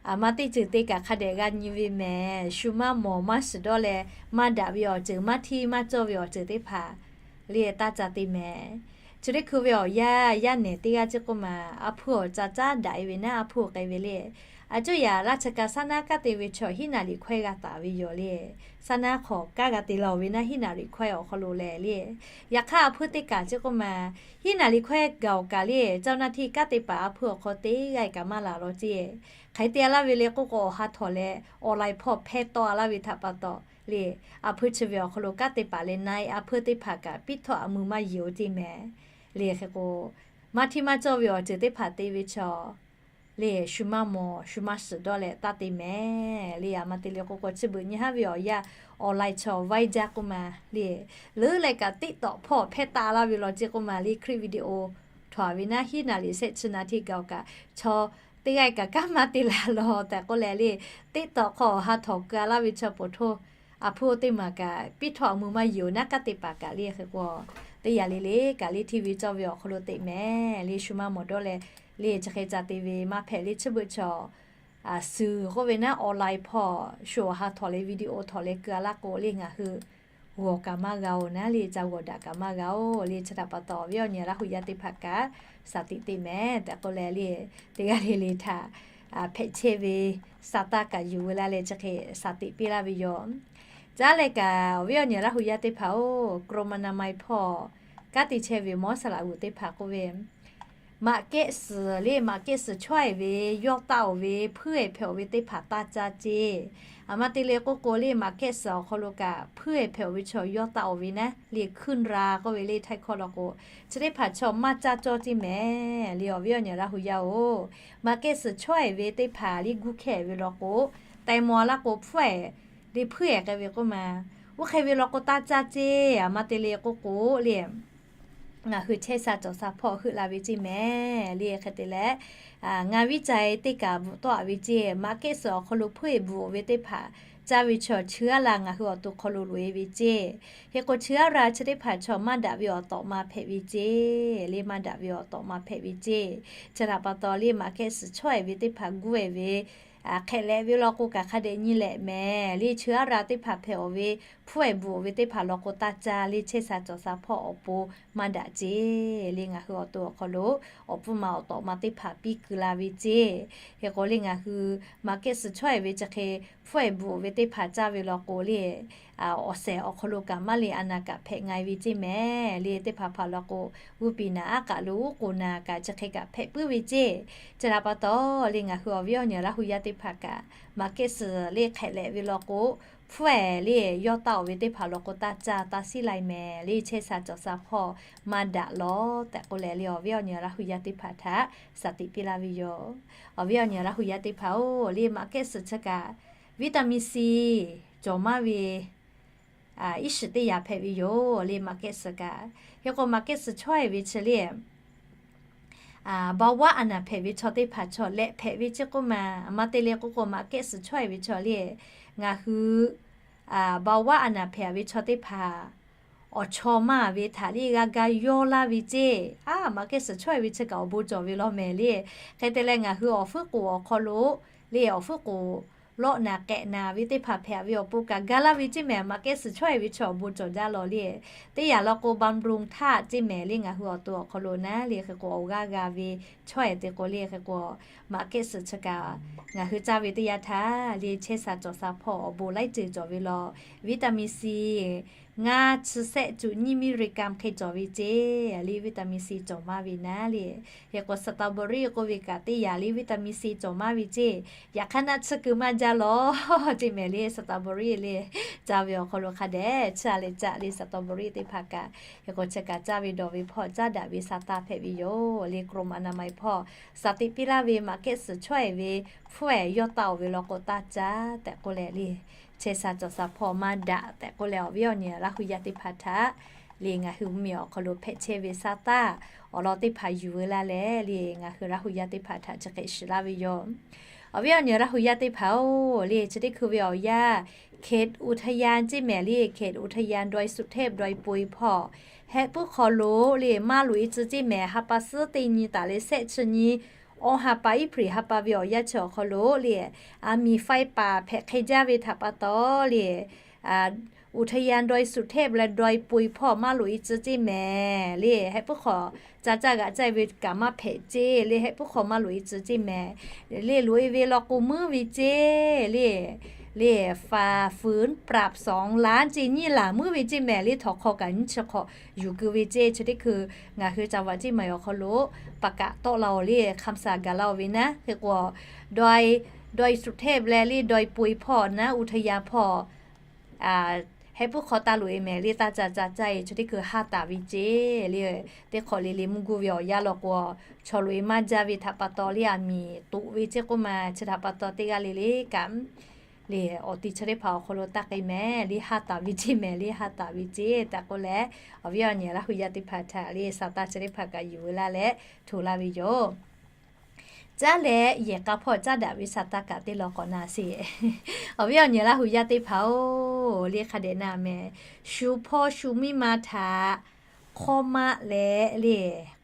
aˬ ma teˇ ceuˬ te kaꞈ hk'a dehꞈ g'a nyi ve mehˍ. Shu maˇ mawˬ maˇ shiˍ dawˇ leh, maˇ daꞈ ve awˬ ceuˬ maˇ hteˇ maˇ cawˇ ve awˬ ceuˬ teˇ hpaˍ le taˇ ca te mehˍ. Chi teˇ hkui ve awˬ yanˇ, yaˇ nehˬ teˇ g'aˇ ceˇ k'oˆ ma, a hpuiˇ awˬ ca caˉ daꞈ e ve naˉ, a hpuiˇ k'ai ve le, a cuˇ yaꞈ laˇ chi ka saˉ naˉ kanˉ te ve chaw hiˉ naˍ riˍ hkawehˇ g'a taˍ ve yoˬ le. Saˉ naˉ hk'awꞈ kanˉ g'a te la-oˬ ve naˉ hiˉ naˍ riˍ hkawehˇ awˬ hk'aw lo lehˬ le, yaꞈ hk'aˇ a hpuiˇ teˇ kaꞈ ceˇ k'oˆ ma, hiˉ naˍ riˍ hkawehˇ gaˬ-oˬ kaꞈ le, เจ้าหน้าที่ kanˉ te paˍ a hpuiˇ awˬ hk'aw teˇ g'aˇ kaꞈ maˇ laˬ law ceˇ. Hk'aˬ hk'e te a laˇ ve le k'oˆ k'o, awˬ ha htawnˍ leh online hpawˇ hpehˇ tawˆ a laˇ ve htaꞈ pa taw le, a hpuiˇ chi ve awˬ hk'aw lo kanˉ te paˍ leh na-e a hpuiˇ teˇ hpaˍ kaꞈ piˇ htawˇ a mui maˇ yeˬ-oˬ ceˇ mehˍ. Le hk'e k'o, maˇ hteˇ maˇ cawˇ ve awˬ ceuˬ teˇ hpaˍ te ve chaw le, shu maˇ mawˬ shu maˇ shiˍ dawˇ leh taˇ te mehˍ le. Aˬ ma te le k'oˆ k'o, chi beuꞈ nyi haˉ ve awˬ yanˇ online chaw ไวเว็บ jaˇ k'oˆ ma le, leuˉ leh kaꞈ TikTok hpawˇ hpehˇ taˍ laˇ ve law ceˇ k'oˆ ma le, คลิป video htawnˍ ve naˉ hiˉ naˍ riˍ shehˆ chi naˍ hteˇ gaˬ-oˬ kaꞈ, chaw teˇ g'aˇ kaꞈ kanˉ maˇ te la law tehꞈ k'oˆ leh le, TikTok hk'aw awˬ ha htawnˍ keu a laˇ ve chaw poˬ htoˇ, a hpuiˇ teˇ maˬ kaꞈ piˇ htawˇ a mui maˇ yeˬ-oˬ naˉ kanˉ te paˍ kaꞈ le. Hk'e k'o, teˇ yanˇ le le kaꞈ le hteˇ ve cawˇ ve awˬ hk'aw lo teꞈ mehˍ le, shu maˇ mawˬ dawˇ leh le chi hk'e ca te ve maˇ hpehꞈ le. Chi beuꞈ chaw suhˍ k'oˆ ve naˉ online hpawˇ shu awˬ ha htawnˍ leh video htawnˍ leh keu a laˇ k'o le, ngaˬ hui g'awˬ kaꞈ maˇ g'a-oˬ naˉ le, ca g'awˬ daꞈ kaꞈ maˇ g'a-oˬ le. Chi htaꞈ pa taw awˬ viˉ awˬ nyi Laˇ hu yaˇ teˇ hpaˍ kaꞈ shaˍ tiꞈ teꞈ mehˍ tehꞈ k'oˆ leh le, teˇ g'aˇ le le htaꞈ hpehꞈ chehˇ ve sa taˇ kaꞈ yuˬ veu laˇ leh chi hk'e shaˍ tiꞈ piˇ laˇ ve yoˬ. Caˉ leh kaꞈ awˬ viˉ awˬ nyi Laˇ hu yaˇ teˇ hpaˍ-oˬ, กรมอนามัย hpawˇ kanˉ te chehˇ ve หมอ saˍ laꞈ g'uˬ teˇ hpaˍ k'oˆ ve, maꞈ kehˉ suhˍ le, maꞈ kehˉ suhˍ chaweh ve, yawˇ taˆ-oˬ ve, hpuiˇ-ehˍ hpehꞈ-oˬ ve teˇ hpaˍ taˇ caˇ ceˇ. Aˬ ma te le k'oˆ k'o le, maꞈ kehˉ suhˍ awˬ hk'aw lo kaꞈ hpuiˇ-ehˍ hpehꞈ-oˬ ve chaw yawˇ taˆ-oˬ ve naˉ le, ขึ้นรา k'oˆ ve le htaiˇ hkawˇ law k'o, chi teˇ hpaˍ chaw maˇ caˇ cawˇ ceˇ mehˍ le. Awˬ viˉ awˬ nyi Laˇ hu yaˇ-oˬ, maꞈ kehˉ suhˍ chaweh ve teˇ hpaˍ le guˇ hkehˇ ve law k'o, teh maw a laˇ k'o hpuiˇ-ehˍ le, hpuiˇ-ehˍ k'ai ve k'oˆ ma, oˇ hk'e ve law k'o taˇ caˇ ceˇ. Aˬ ma te le k'oˆ k'o le, ngaˬ hui chehˇ sha cawˬ sha hpawˇ heuˆ la ve ceˇ mehˍ le. Hk'e te leh, ngaˬ viˉ ca-e teˇ kaꞈ bvuhꞈ tawˆ-a ve ceˇ, maꞈ kehˉ suhˍ awˬ hk'aw lo hpuˉ-eˬ bvuhꞈ-oˬ ve teˇ hpaˍ caˇ ve chaw chi aˉ la ngaˬ hui awˬ to hk'aw lo loꞈ-e ve ceˇ. Hk'e k'o, chi aˉ la chi teˇ hpaˍ chaw maˇ daꞈ ve awˬ tawꞈ ma hpehꞈ ve ceˇ le, maˇ daꞈ ve awˬ tawꞈ ma hpehꞈ ve ceˇ. Chi htaꞈ pa taw le, maꞈ kehˉ suhˍ chaweh ve teˇ hpaˍ guˇ-e ve hk'ehꞈ leh ve law k'o, kaꞈ hk'a dehꞈ nyi leh mehˍ le. Chi aˉ la teˇ hpaˍ hpehꞈ-oˬ ve, hpuˉ-eˬ bvuhꞈ-oˬ ve teˇ hpaˍ law k'o, taˇ caˇ le. Chehˇ sha cawˬ sha hpawˇ awˬ pon maˇ daꞈ ceˇ le. Ngaˬ hui awˬ to awˬ hk'aw lo awˬ pfuhˇ ma awˬ tawꞈ ma teˇ hpaˍ piˇ kuiˬ la ve ceˇ. Hk'e k'o le, ngaˬ hui maꞈ kehˉ suhˍ chaweh ve chi hk'e hpuˉ-eˬ bvuhꞈ-oˬ ve teˇ hpaˍ caˇ ve law k'o le, awˬ shehˍ awˬ hk'aw lo kaꞈ maˇ le, a naˍ kaꞈ hpehꞈ nga-e ve ceˇ mehˍ le. Teˇ hpaˍ hpaˍ law k'o, g'uˇ piˍ naˍ aˉ kaꞈ lo uˉ k'oˍ naˍ kaꞈ chi hk'e kaꞈ hpehꞈ puiˉ ve ceˇ. Chi htaꞈ pa taw le, ngaˬ hui awˬ viˉ awˬ nyi Laˇ hu yaˇ teˇ hpaˍ kaꞈ maꞈ kehˉ suhˍ le hk'ehꞈ leh ve law k'o, hpuˉ-eˬ le yawˇ taˆ-oˬ ve teˇ hpaˍ law k'o, taˇ caˇ taˇ siˉ lai mehˍ le. Chehˇ sha cawˬ sha hpawˇ maˇ daꞈ lawˬ tehꞈ k'oˆ leh le, awˬ viˉ awˬ nyi Laˇ hu yaˇ teˇ hpaˍ htaꞈ shaˍ tiꞈ piˇ laˇ ve yoˬ. Awˬ viˉ awˬ nyi Laˇ hu yaˇ teˇ hpaˍ-oˬ le, maꞈ kehˉ suhˍ chi kaꞈ vitamin C cawˬ maˇ ve iˉ shiˍ teˇ yanˇ hpehꞈ ve yoˬ le, maꞈ kehˉ suhˍ kaꞈ. Hk'e k'o, maꞈ kehˉ suhˍ chaweh ve chi le เบาหวาน a naˍ hpehꞈ ve chaw teˇ hpaˍ chaw lehꞈ hpehꞈ ve ceˇ k'oˆ ma. Maˇ te le k'oˆ k'o, maꞈ kehˉ suhˍ chaweh ve chaw le, ngaˬ hui เบาหวาน a naˍ hpehꞈ ve chaw teˇ hpaˍ awˬ chaw maˇ ve htaꞈ le g'a ga yawˇ laˇ ve ceˇ. A, maꞈ kehˉ suhˍ chaweh ve chi kaꞈ awˬ bon cawˬ ve law mehˍ le. Hk'e te leh, ngaˬ hui awˬ hpfuhˇ k'oˍ awˬ hk'aw lo le, awˬ hpfuhˇ k'oˍ lawˆ naˍ k'ehꞈ naˍ ve teˇ hpaˍ hpehꞈ ve awˬ pon kaꞈ ga laˇ ve ceˇ mehˍ. Maꞈ kehˉ suhˍ chaweh ve chaw awˬ bon cawˬ jaˇ law le. Teˇ yanˇ law k'o, บำรุงธาตุ ceˇ mehˍ le, ngaˬ hui awˬ to awˬ hk'aw lo naˉ le. Hk'e k'o, awˬ g'aˇ g'a ve chaweh te k'o le, hk'e k'o, maꞈ kehˉ suhˍ chi kaꞈ ngaˬ hui caˇ ve teˇ yanˇ htaˇ le, chehˇ sha cawˬ sha hpawˇ awˬ bon laiˉ ceuˬ cawˬ ve law. Vitamin C ngaˇ chi sehˆ cuꞈ nyiˇ มิลลิกรัม hk'e cawˬ ve ceˇ le, vitamin C cawˬ maˇ ve naˉ le. Hk'e k'o, strawberry k'oˆ ve kaꞈ teˇ yanˇ le, vitamin C cawˬ maˇ ve ceˇ. Yaꞈ hk'aˇ naˆ tsuhˇ keu maˇ jaˇ law ceˇ mehˍ le, strawberry le. Caˇ ve awˬ hk'aw lo hk'a dehꞈ chi a leh caꞈ le, strawberry teˇ hpaˍ kaꞈ. Hk'e k'o, chi kaꞈ caˇ ve dawˬ ve hpawˇ caˉ daꞈ ve sa taˇ hpehꞈ ve yoˬ le. กรมอนามัย hpawˇ shaˍ tiꞈ piˇ laˇ ve maꞈ kehˉ suhˍ chaweh ve hpfuhˇ-eˬ yawˇ taˆ-oˬ ve law k'o, taˇ caˇ tehꞈ k'oˆ leh le, chehˇ sha cawˬ sha hpawˇ maˇ daꞈ tehꞈ k'oˆ leh, awˬ viˉ awˬ nyi Laˇ hu yaˇ teˇ hpaˍ htaꞈ le, ngaˬ hui mvuhˇmiˬ awˬ hk'aw lo hpehꞈ chehˇ ve sa taˇ awˬ lawn teˇ hpaˍ yuˬ veu laˇ leh le, ngaˬ hui Laˇ hu yaˇ teˇ hpaˍ htaꞈ chi hk'e shiˍ laˇ ve yoˬ. Awˬ viˉ awˬ nyi Laˇ hu yaˇ teˇ hpaˍ-oˬ le, chi teˇ hkui ve awˬ yanˇ เขตอุทยาน ceˇ mehˍ le, เขตอุทยานดอยสุเทพ ดอยปุย hpawˇ hehˆ puiˉ hk'aw lo le maˇ loꞈ-e tcuh ceˇ mehˍ. Ha pa suhˉ teˇ nyi taˍ leh sehˆ chi nyi, awˬ ha pa iˉ hpaˍ ha pa ve awˬ yanˇ chi awˬ hk'aw lo le, aˬ miˍ faiˇ paˍ hpehꞈ hk'e jaˇ ve htaꞈ pa taw le, อุทยานดอยสุเทพ leh ดอยปุย hpawˇ maˇ loꞈ-e tcuh ceˇ mehˍ le. Hehˆ puiˉ hk'aw ca caˇ g'aꞈ caˇ ve kaꞈ maˇ hpehꞈ ceˇ le, hehˆ puiˉ hk'aw maˇ loꞈ-e tcuh ceˇ mehˍ le. Loꞈ-e ve law k'o, muiˉ ve ceˇ le, le ฝ่าฝืนปรับสองล้าน ceˇ nyiˇ laˬ muiˉ ve ceˇ mehˍ le. Htawnˍ hk'aw kaꞈ nyiˇ chi hk'aw yuˬ keu ve ceˇ. Chi teˇ hkui ngaˬ hui ca vaꞈ ceˇ maˬ awˬ hk'aw lo paˍ kaꞈ tawˆ la-oˬ le, hk'aˇ saˍ gaˬ la-oˬ ve naˉ. Hk'e k'o, ดอยสุเทพ leh le ดอยปุย hpawˇ naˉ อุทยาน hpawˇ hehˆ puiˉ hk'aw taˇ loꞈ-e mehˍ le, taˇ ca ca caˇ-e. Chi teˇ hkui haˇ taˍ ve ceˇ le. Teˇ hk'awꞈ le le mvuhˇ guˇ ve awˬ yanˇ law k'o, chaw loꞈ-e maˇ jaˇ ve htaꞈ pa taw le, aˬ miˍ toꞈ ve ceˇ k'oˆ ma. Chi htaꞈ pa taw teˇ g'aˇ le le kaꞈ le, awˬ ti chi teˇ hpaˍ awˬ hk'aw lo taˇ k'ai mehˍ le, haˇ taˍ ve ceˇ mehˍ le, haˇ taˍ ve ceˇ tehꞈ k'oˆ leh, awˬ viˉ awˬ nyi Laˇ hu yaˇ teˇ hpaˍ htaꞈ le sa taˇ chi teˇ hpaˍ kaꞈ yuˬ veu laˇ leh hto laˇ ve yoˬ. Caˉ leh yehˬ k'a hpawˇ caˉ daꞈ ve sa taˇ kaꞈ teˇ law k'awꞈ na sheˍ. Awˬ viˉ awˬ nyi Laˇ hu yaˇ teˇ hpaˍ-oˬ le, hk'a dehꞈ na mehˍ. Shu hpawˇ shu miˇ ma htaꞈ hk'awˇ maˆ leh le,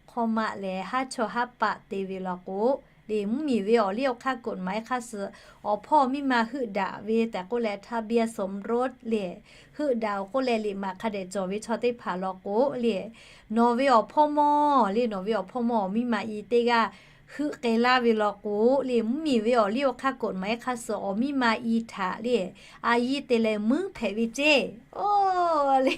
hk'awˇ maˆ leh haˉ chawˇ haˉ paˆ te ve law k'o le, mvuhˇmiˬ ve awˬ liˇ awˬ hk'aˇ กฎหมาย hk'aˇ suh awˬ hpawˇ miˇ ma heuˆ daꞈ ve tehꞈ k'oˆ leh ทะเบียนสมรส le, heuˆ daꞈ-oˬ k'oˆ leh liꞈ maꞈ hk'a dehꞈ cawˬ ve chaw teˇ hpaˍ law k'o le, nawˬ ve awˬ hpawˇ mawˇ le, nawˬ ve awˬ hpawˇ mawˇ awˬ miˇ ma i teˇ g'aˇ heuˆ k'ai laˇ ve law k'o le, mvuhˇmiˬ ve awˬ liˇ awˬ hk'aˇ กฎหมาย hk'aˇ suh awˬ miˇ ma i htaꞈ le, a yiˇ te leh muiˉ hpehꞈ ve ceˇ. Oˬ le,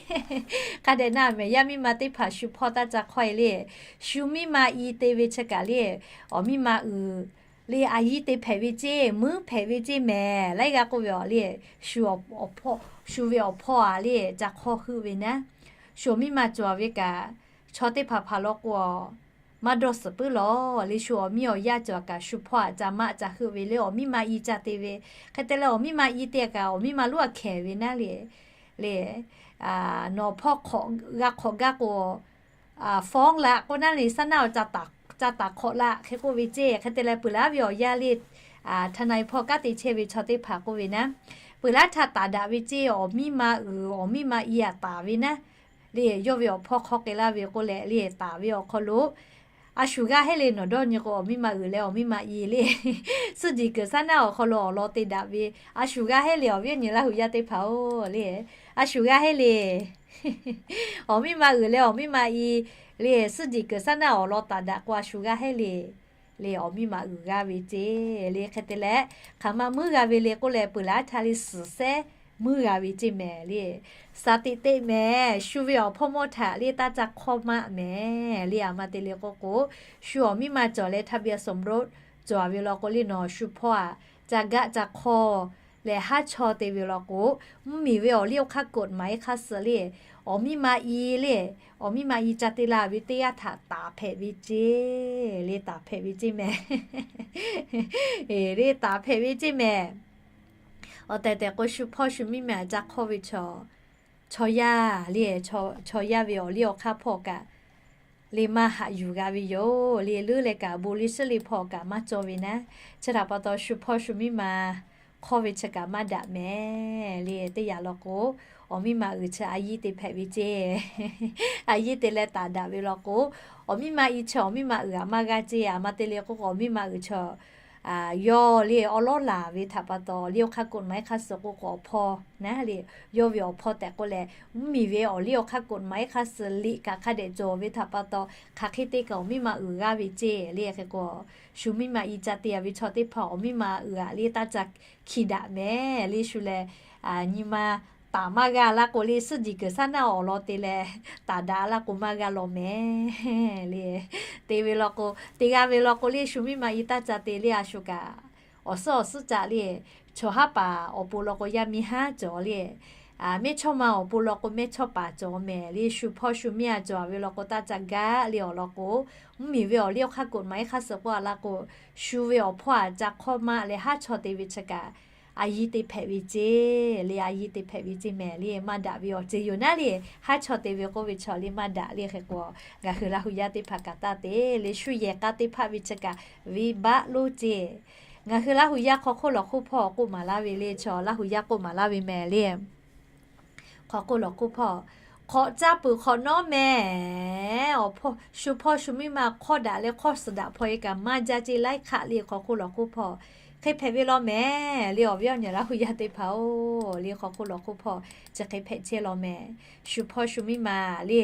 hk'a dehꞈ na mehˍ. Yaˇ miˇ ma teˇ hpaˍ shu hpawˇ taˇ ca hk'awˇ-e le, shu miˇ ma i te ve chi kaꞈ le, awˬ miˇ ma uiˍ le, a yiˇ te hpehꞈ ve ceˇ, muiˉ hpehꞈ ve ceˇ mehˍ. Laiˉ g'aˇ k'oˆ ve awˬ le, shu awˬ hpawˇ, shu ve awˬ hpawˇ-a le ca hk'awˇ heuˆ ve naˉ, shu awˬ miˇ ma cawˬ ve kaꞈ, chaw teˇ hpaˍ hpaˍ law k'o, maˇ dawˇ suhˍ puiˉ lawˬ le. Shu awˬ miˇ awˬ yaˇ cawˬ kaꞈ shu hpawˇ aꞈ ca maˆ ca heuˆ ve le, awˬ miˇ ma i ca te ve. Hk'e te leh awˬ miˇ ma i te kaꞈ awˬ miˇ ma lonˉ aꞈ hkehˍ ve naˉ le, le, nawˬ hpawˇ hk'awꞈ g'a hk'awꞈ gaˇ k'o, ฟ้องละ k'oˆ naˉ le, saˉ naˉ awˬ ca taˍ hk'awꞈ la hk'e k'oˆ ve ceˇ. Hk'e te leh peuˬ laˉ ve awˬ yanˇ le, ทนาย hpawˇ kanˉ te chehˇ ve chaw teˇ hpaˍ k'oˆ ve naˉ, peuˬ laˉ htaˇ taˍ daꞈ ve ceˇ. Awˬ miˇ ma uiˍ awˬ miˇ ma i aꞈ taˍ ve naˉ le, yawˇ ve awˬ hpawˇ hk'aw k'ai laˇ ve k'oˆ leh le, taˍ ve awˬ hk'aw lo a shu g'aˇ heˆ le, nawˬ dawˇ nyi k'o awˬ miˇ ma uiˍ leh awˬ miˇ ma i le, suhˆ jiˬ kuiˬ saˉ naˉ awˬ hk'aw lo awˬ lawn te daꞈ ve, a shu g'aˇ heˆ le, awˬ viˉ awˬ nyi Laˇ huˍ yaˇ teˇ hpaˍ-oˬ le, a shu g'aˇ heˆ le. Awˬ miˇ ma uiˍ leh awˬ miˇ ma i le, suhˆ jiˬ kuiˬ saˉ naˉ awˬ lawn taˍ daꞈ k'o a shu g'aˇ heˆ le, le awˬ miˇ ma uiˍ g'aˇ ve ceˇ le. Hk'e te leh hk'aˬ ma muiˉ g'a ve le k'oˆ leh peuˬ laˉ htaˇ le suhˍ sehˉ muiˉ g'a ve ceˇ mehˍ le. Saˍ tiꞈ teˇ mehˍ, shu ve awˬ hpawˇ mawˇ htaꞈ le taˇ ca hk'awˇ maˆ mehˍ le. A ma te le k'oˆ k'o, shu awˬ miˇ ma cawˬ leh ทะเบียนสมรส cawˬ ve law k'o le, nawˬ shu hpawˇ aꞈ ca gaˆ ca hk'awˇ leh haˉ chawˇ te ve law k'o, mvuhˇmiˬ ve awˬ liˇ awˬ hk'aˇ กฎหมาย hk'aˇ suh le, awˬ miˇ ma i le, awˬ miˇ ma i ca te la ve teˇ g'aˇ htaꞈ taˍ hpehꞈ ve ceˇ le, taˍ hpehꞈ ve ceˇ mehˍ le, taˍ hpehꞈ ve ceˇ mehˍ. Awˬ tehˬ tehˬ k'o, shu hpawˇ shu miˇ ma aꞈ ca hk'awˇ ve chaw, chaw yaˇ le, chaw yaˇ ve awˬ liˇ awˬ hk'aˇ hpawˇ kaꞈ le maˇ haꞈ yuˬ g'a ve yoˬ le. Leuˉ leh kaꞈ bon liˇ shiˉ le hpawˇ kaꞈ maˇ cawˇ ve naˉ. Chi htaꞈ pa taw shu hpawˇ shu miˇ ma hk'awˇ ve chi kaꞈ maˇ daꞈ mehˍ le. Teˇ yanˇ law k'o, awˬ miˇ ma uiˍ chi a yiˇ te hpehꞈ ve ceˇ. A yiˇ te leh taˍ daꞈ ve law k'o, awˬ miˇ ma i chi awˬ miˇ ma uiˍ aꞈ maˇ g'aˇ ceˇ. A ma te le k'oˆ k'o, awˬ miˇ ma uiˍ chi yawˇ le awˉ lawˉ laˬ ve htaꞈ pa taw, liˇ awˬ hk'aˇ กฎหมาย hk'aˇ suh k'oˆ k'o, awˬ hpawˇ naˉ le, yawˇ ve awˬ hpawˇ tehꞈ k'oˆ leh, mvuhˇmiˬ ve awˬ liˇ awˬ hk'aˇ กฎหมาย hk'aˇ suh liꞈ kaꞈ hk'a dehꞈ cawˬ ve htaꞈ pa taw, hk'aˬ hk'e te kaꞈ awˬ miˇ ma uiˍ g'aˇ ve ceˇ le. Hk'e k'o, shu miˇ ma i ca te a ve chaw teˇ hpaˍ awˬ miˇ ma uiˍ aꞈ le taˇ ca hki daꞈ mehˍ le. Shu leh nyi ma taˍ maˇ g'a laˇ k'o le, suhˆ jiˬ kuiˬ saˉ naˉ awˬ lawn te leh taˍ daꞈ laˇ k'o maˇ g'a law mehˍ le. Te ve law k'o, te g'a ve law k'o le, shu miˇ ma i taˇ ca te le, a shu kaꞈ awˬ suhˉ awˬ suhˉ caꞈ le, chaw haˉ paˍ awˬ pon law k'o yaˇ miˇ haˉ cawˬ le, mehˇchawˇma awˬ pon law k'o mehˇchawˇpaˍ cawˬ mehˍ le. Shu hpawˇ shu miˇ a cawˬ ve law k'o taˇ ca gaˆ le awˬ lawn k'o, mvuhˇmiˬ ve awˬ liˇ awˬ hk'aˇ กฎหมาย hk'aˇ suh k'oˆ a laˇ k'o, shu ve awˬ hpawˇ aꞈ ca hk'awˇ maˆ leh haˉ chawˇ te ve chi kaꞈ a yiˇ te hpehꞈ ve ceˇ le, a yiˇ te hpehꞈ ve ceˇ mehˍ le. Maˇ daꞈ ve awˬ ceuˬ yoˬ naˉ le, haˉ chawˇ te ve k'oˆ ve chaw le maˇ daꞈ le. Hk'e k'o, ngaˬ hui Laˇ huˍ yaˇ teˇ hpaˍ kaꞈ taˇ te le, shu yehˬ k'a teˇ hpaˍ ve chi kaꞈ venˇbaˆ lonˉ ceˇ. Ngaˬ hui Laˇ huˍ yaˇ hk'aw hk'oˆ lawˬ hk'oˆ hpawˇ k'oˆ maˍ laˇ ve le, chaw Laˇ huˍ yaˇ k'oˆ maˍ laˇ ve mehˍ le. Hk'aw hk'oˆ lawˬ hk'oˆ hpawˇ, hk'awꞈ caˇ peuˬ hk'awꞈ nawˉ mehˍ. Awˬ hpawˇ, shu hpawˇ shu miˇ ma hk'awˇ daꞈ leh hk'awˇ suhˍ daꞈ hpaw e kaꞈ maˇ jaˇ ceˇ laiˉ hk'aˆ le. Hk'aw hk'oˆ lawˬ hk'oˆ hpawˇ hk'e hpehꞈ ve law mehˍ le. Awˬ viˉ awˬ nyi Laˇ huˍ yaˇ teˇ hpaˍ-oˬ le, hk'aw hk'oˆ lawˬ hk'oˆ hpawˇ chi hk'e hpehꞈ chehˇ law mehˍ. Shu hpawˇ shu miˇ ma le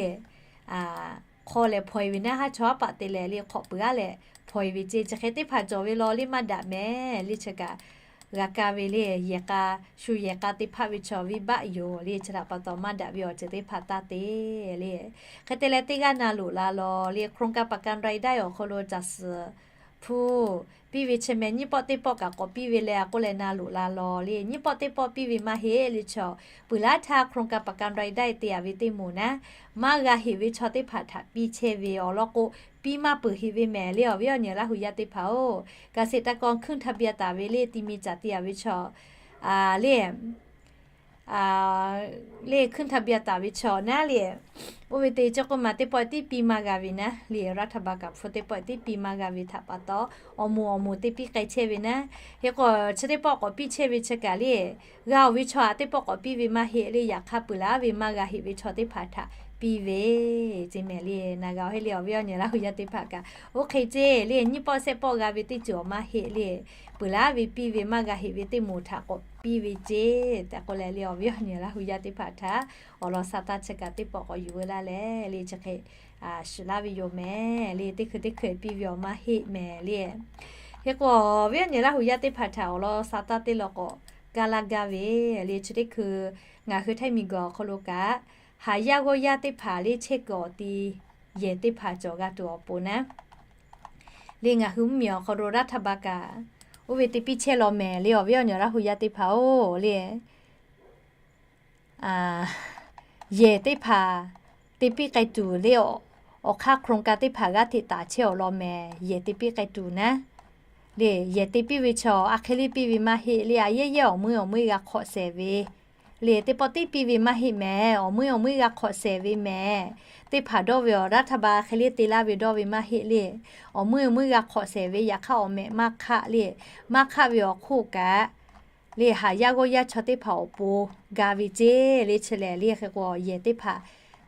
hk'awˇ leh hpaw e ve naˉ, haˉ chawˇ haˉ paˍ te leh le hk'awꞈ peuˬ aˉ leh hpaw e ve ceˇ. Chi hk'e teˇ hpaˍ cawˬ ve law le maˇ daꞈ mehˍ le. Chi kaꞈ g'a kaˇ ve le, yehˬ k'a, shu yehˬ k'a teˇ hpaˍ ve chaw venˇbaˆ yoˬ le. Chi htaꞈ pa taw maˇ daꞈ ve awˬ ceuˬ teˇ hpaˍ taˇ te le. Hk'e te leh teˇ g'aˇ na loꞈ la law le, โครงการประกันรายได้ awˬ hk'aw lo caˬ suhˍ hpu piˇ ve chi mehˍ. Nyiˇ pawˆ teˇ pawˆ kaꞈ k'awꞈ piˇ ve leh a k'oˆ leh na loꞈ la law le. Nyiˇ pawˆ teˇ pawˆ piˇ ve maˇ heˆ le. Chaw peuˬ laˉ htaˇ โครงการประกันรายได้ te a ve teˇ moˍ naˉ, maˇ g'a heꞈ ve chaw teˇ hpaˍ htaꞈ piˇ chehˇ ve awˬ lawn k'o, piˇ maˇ peuˬ heꞈ ve mehˍ le. Awˬ viˉ awˬ nyi Laˇ huˍ yaˇ teˇ hpaˍ-oˬ, เกษตรกร ขึ้นทะเบียน taˍ ve le, ti mi caꞈ te a ve chaw le le ขึ้นทะเบียน taˍ ve chaw naˉ le, oˇ ve te chi k'oˆ ma teˇ pawˆ tiˉ piˇ maˇ g'a ve naˉ le, รัฐบาล kaꞈ hpu teˇ pawˆ tiˉ piˇ maˇ g'a ve htaꞈ pa taw, awˬ moˍ awˬ moˍ te piˇ k'ai chehˇ ve naˉ. Hk'e k'o chi teˇ pawˆ k'awꞈ piˇ chehˇ ve chi kaꞈ le, g'a oˬ ve chaw aꞈ teˇ pawˆ k'awꞈ piˇ ve maˇ heˆ le. Yaꞈ hk'aˇ peuˬ laˉ ve maˇ g'a heꞈ ve chaw teˇ hpaˍ htaꞈ piˇ ve ceˇ mehˍ le. Na g'a oˬ heˆ le, awˬ viˉ awˬ nyi Laˇ huˍ yaˇ teˇ hpaˍ kaꞈ. Oˇ hk'e ceˇ le, nyiˇ pawˆ shehˆ pawˆ g'a ve teˇ ceuˬ awˬ maˇ heˆ le, peuˬ laˉ ve piˇ ve maˇ g'a heꞈ ve teˇ moˍ htaꞈ k'awꞈ piˇ ve ceˇ tehꞈ k'oˆ leh le, awˬ viˉ awˬ nyi Laˇ huˍ yaˇ teˇ hpaˍ htaꞈ awˬ lawn sa taˇ chi kaꞈ teˇ pawˆ k'awꞈ yuˬ veu laˇ leh le, chi hk'e shiˍ laˇ ve yoˬ mehˍ le. Teˇ hkui teˇ hkui piˇ ve awˬ maˇ heˆ mehˍ le. Hk'e k'o, awˬ viˉ awˬ nyi Laˇ huˍ yaˇ teˇ hpaˍ htaꞈ awˬ lawn sa taˇ teˇ law k'awꞈ gaˇ laˇ gaˇ ve le. Chi teˇ hkui ngaˬ hui ไทย miˬguiˬ awˬ hk'aw lo kaꞈ, haˍ yaˇ g'awˇ yaˇ teˇ hpaˍ le chehˇ kuiˬ awˬ ti yehˬ teˇ hpaˍ cawˬ g'a tuˬ awˬ pon naˉ le, ngaˬ hui mvuhˇmiˬ awˬ hk'aw lo รัฐบาล kaꞈ oˇ ve te piˇ chehˇ law mehˍ le. Awˬ viˉ awˬ nyi Laˇ huˍ yaˇ teˇ hpaˍ-oˬ le, yehˬ teˇ hpaˍ te piˇ k'ai tuˬ le, awˬ hk'aˇ โครงการ teˇ hpaˍ g'aˇ hteꞈ taˍ chehˇ awˬ lawn mehˍ. Yehˬ te piˇ k'ai tuˬ naˉ le, yehˬ te piˇ ve chaw a hk'e le piˇ ve maˇ heˆ le. A yehˉ yehˉ awˬ meuˇ awˬ meuˇ g'a hk'awꞈ shehˍ ve le teˇ pawˆ teˇ piˇ ve maˇ heˆ mehˍ. Awˬ meuˇ awˬ meuˇ g'a hk'awꞈ shehˍ ve mehˍ. Teˇ hpaˍ dawˇ ve awˬ รัฐบาล hk'e le te laˇ ve dawˇ ve maˇ heˆ le. Awˬ meuˇ awˬ meuˇ g'a hk'awꞈ shehˍ ve yaꞈ hk'aˇ awˬ mehꞈ maˇ hk'aˆ le. Maˇ hk'aˆ ve awˬ hk'oˆ kaꞈ le haˍ yaˇ g'awˇ yaˇ chaw teˇ hpaˍ awˬ pon ga ve ceˇ le. Chi lehˬ le hk'e k'o yehˬ teˇ hpaˍ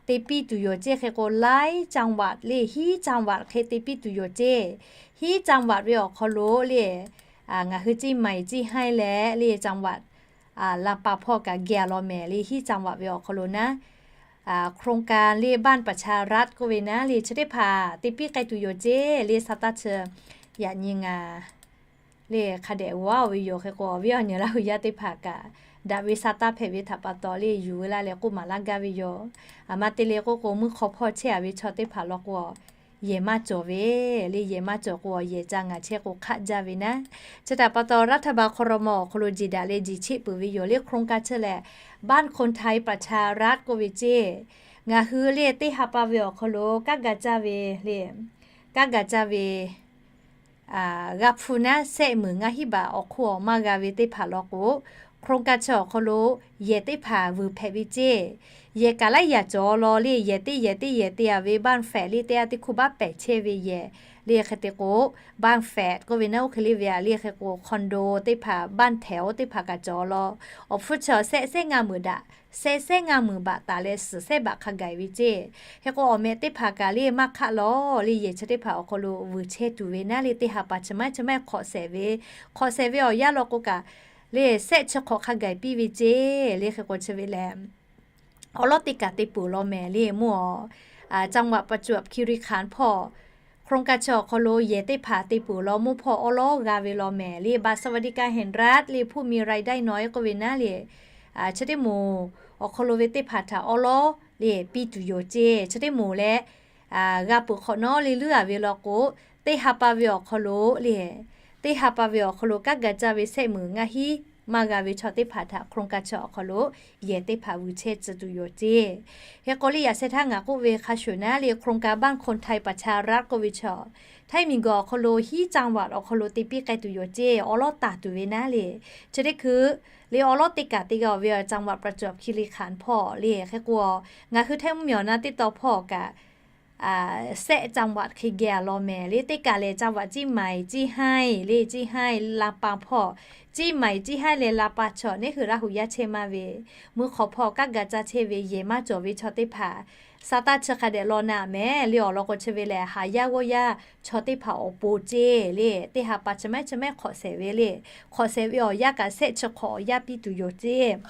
te piˇ tuˬ yoˬ ceˇ. Hk'e k'o หลายจังหวัด le hiˉ จังหวัด hk'e te piˇ tuˬ yoˬ ceˇ. Hiˉ จังหวัด ve awˬ hk'aw lo le ngaˬ hui เชียงใหม่ เชียงราย leh le จังหวัด Lampa hpawˇ kaꞈ geh a law mehˍ le. Hiˉ จังหวัด ve awˬ hk'aw lo naˉ โครงการ le บ้านประชารัฐ k'oˆ ve naˉ le chi teˇ hpaˍ te piˇ k'ai tuˬ yoˬ ceˇ le. Sa taˇ chi yaꞈ nyi ngaˬ le hk'a dehꞈ g'aˇ ve yoˬ. Hk'e k'o awˬ viˉ awˬ nyi Laˇ huˍ yaˇ teˇ hpaˍ kaꞈ daꞈ ve sa taˇ hpehꞈ ve htaꞈ pa taw le yuˬ ve laˇ leh k'oˆ maˍ laˇ gaˇ ve yoˬ. Aˬ ma te le k'oˆ k'o meuˇ hk'aw hpawˇ chehˇ a ve chaw teˇ hpaˍ law k'o yehˬ maˇ cawˬ ve le. Yehˬ maˇ cawˬ k'o yehˬ ca ngaˬ chehˇ k'o hk'aˆ jaˇ ve naˉ. Chi htaꞈ pa taw รัฐบาล ครม. awˬ hk'aw lo jiˬ daꞈ leh jiˬ cheˆ peuˬ ve yoˬ le. โครงการ chi lehˬ บ้านคนไทยประชารัฐ k'oˆ ve ceˇ. Ngaˬ hui le teˇ ha pa ve awˬ hk'aw lo kanˉ ga caˇ ve le, kanˉ ga caˇ ve g'a hpu naˉ shehˆ meunˍ ngaˇ hiˉ baꞈ awˬ hk'oˆ awˬ maˇ g'a ve teˇ hpaˍ law k'o, โครงการ chi awˬ hk'aw lo yehˬ teˇ hpaˍ vuiˬ hpehꞈ ve ceˇ. Yehˬ kaꞈ laiˉ yaꞈ cawˬ law le, yehˬ teˇ yehˬ teˇ yehˬ te a ve บ้านแฝด le teˇ g'aˇ teˇ hkuˇ baˆ pehˍ chehˇ ve yehˬ le. Hk'e te k'o บ้านแฝด k'oˆ ve naˉ oˇ hk'e le ve a le. Hk'e k'o คอนโด teˇ hpaˍ บ้านแถว teˇ hpaˍ kaꞈ cawˬ law. Awˬ hpfuhˇ chi awˬ shehˆ shehˆ ngaˇ meunˍ daꞈ, shehˆ shehˆ ngaˇ meunˍ baꞈ taˍ leh suhˍ shehˆ baꞈ hk'a gaˬ ve ceˇ. Hk'e k'o awˬ meh teˇ hpaˍ kaꞈ le maˇ hk'aˆ law le yehˬ chi teˇ hpaˍ awˬ hk'aw lo vuiˬ chehˇ tuˬ ve naˉ le teˇ ha pa chi maˇ heˆ chi maˇ heˆ hk'awꞈ shehˍ ve, hk'awꞈ shehˍ ve awˬ yanˇ law k'o kaꞈ le shehˆ chi hk'awꞈ hk'a gaˬ piˇ ve ceˇ le. Hk'e k'o chi ve lehˬ awˉ lawˉ teˇ kaꞈ te peuˬ law mehˍ le. Mvuhˇ aw จังหวัดประจวบคีรีขันธ์ hpawˇ โครงการ chi awˬ hk'aw lo yehˬ teˇ hpaˍ te peuˬ law mvuhˇ hpawˇ awˉ lawˉ g'a ve law mehˍ le. บัตรสวัสดิการแห่งรัฐ le ผู้มีรายได้น้อย k'oˆ ve naˉ le chi teˇ moˍ awˬ hk'aw lo ve teˇ hpaˍ htaꞈ awˉ lawˉ le piˇ tuˬ yoˬ ceˇ. Chi teˇ moˍ leh g'a peuˬ hk'awꞈ nawˉ le leuˉ a ve law k'o, teˇ ha pa ve awˬ hk'aw lo le teˇ ha pa ve awˬ hk'aw lo kanˉ ga caˇ ve shehˆ meunˍ ngaˇ hiˉ maˇ g'a ve chaw teˇ hpaˍ htaꞈ โครงการ chi awˬ hk'aw lo yehˬ teˇ hpaˍ vuiˬ chehˇ tcuh tuˬ yoˬ ceˇ. Hk'e k'o le yaꞈ sheh htaˇ ngaˬ k'oˆ ve hk'a shuˍ naˉ le โครงการ บ้านคนไทยประชารัฐ k'oˆ ve chaw Htaiˇ miˬguiˬ awˬ hk'aw lo hiˉ จังหวัด awˬ hk'aw lo te piˇ k'ai tuˬ yoˬ ceˇ. Awˉ lawˉ taˍ tuˬ ve naˉ le chi teˇ hkui le awˉ lawˉ teˇ kaꞈ te g'a ve awˬ จังหวัดประจวบคีรีขันธ์ hpawˇ le. Hk'e k'o ngaˬ hui Htaiˇ mvuhˇmiˬ awˬ na teˇ taw hpawˇ kaꞈ shehˆ จังหวัด hk'e geh a law mehˍ le. Teˇ kaˬ lehˬ จังหวัดเชียงใหม่ เชียงราย le เชียงราย ลำปาง hpawˇ เชียงใหม่ เชียงราย leh ลำปาง chaw neˉ hui Laˇ huˍ yaˇ chehˇ maˇ ve, meuˇ hk'aw hpawˇ kanˉ ga caˇ chehˇ ve yehˬ maˇ cawˬ ve chaw teˇ hpaˍ sa taˇ chi hk'a dehꞈ law naˉ mehˍ le. Awˬ lawn k'o chi ve lehˬ haˍ yaˇ g'awˇ yaˇ chaw teˇ hpaˍ awˬ pon ceˇ le. Teˇ ha pa chi maˇ heˆ chi maˇ heˆ hk'awꞈ shehˍ ve le. Hk'awꞈ shehˍ ve awˬ yanˇ kaꞈ shehˆ chi hk'awꞈ awˬ yanˇ piˇ tuˬ yoˬ ceˇ.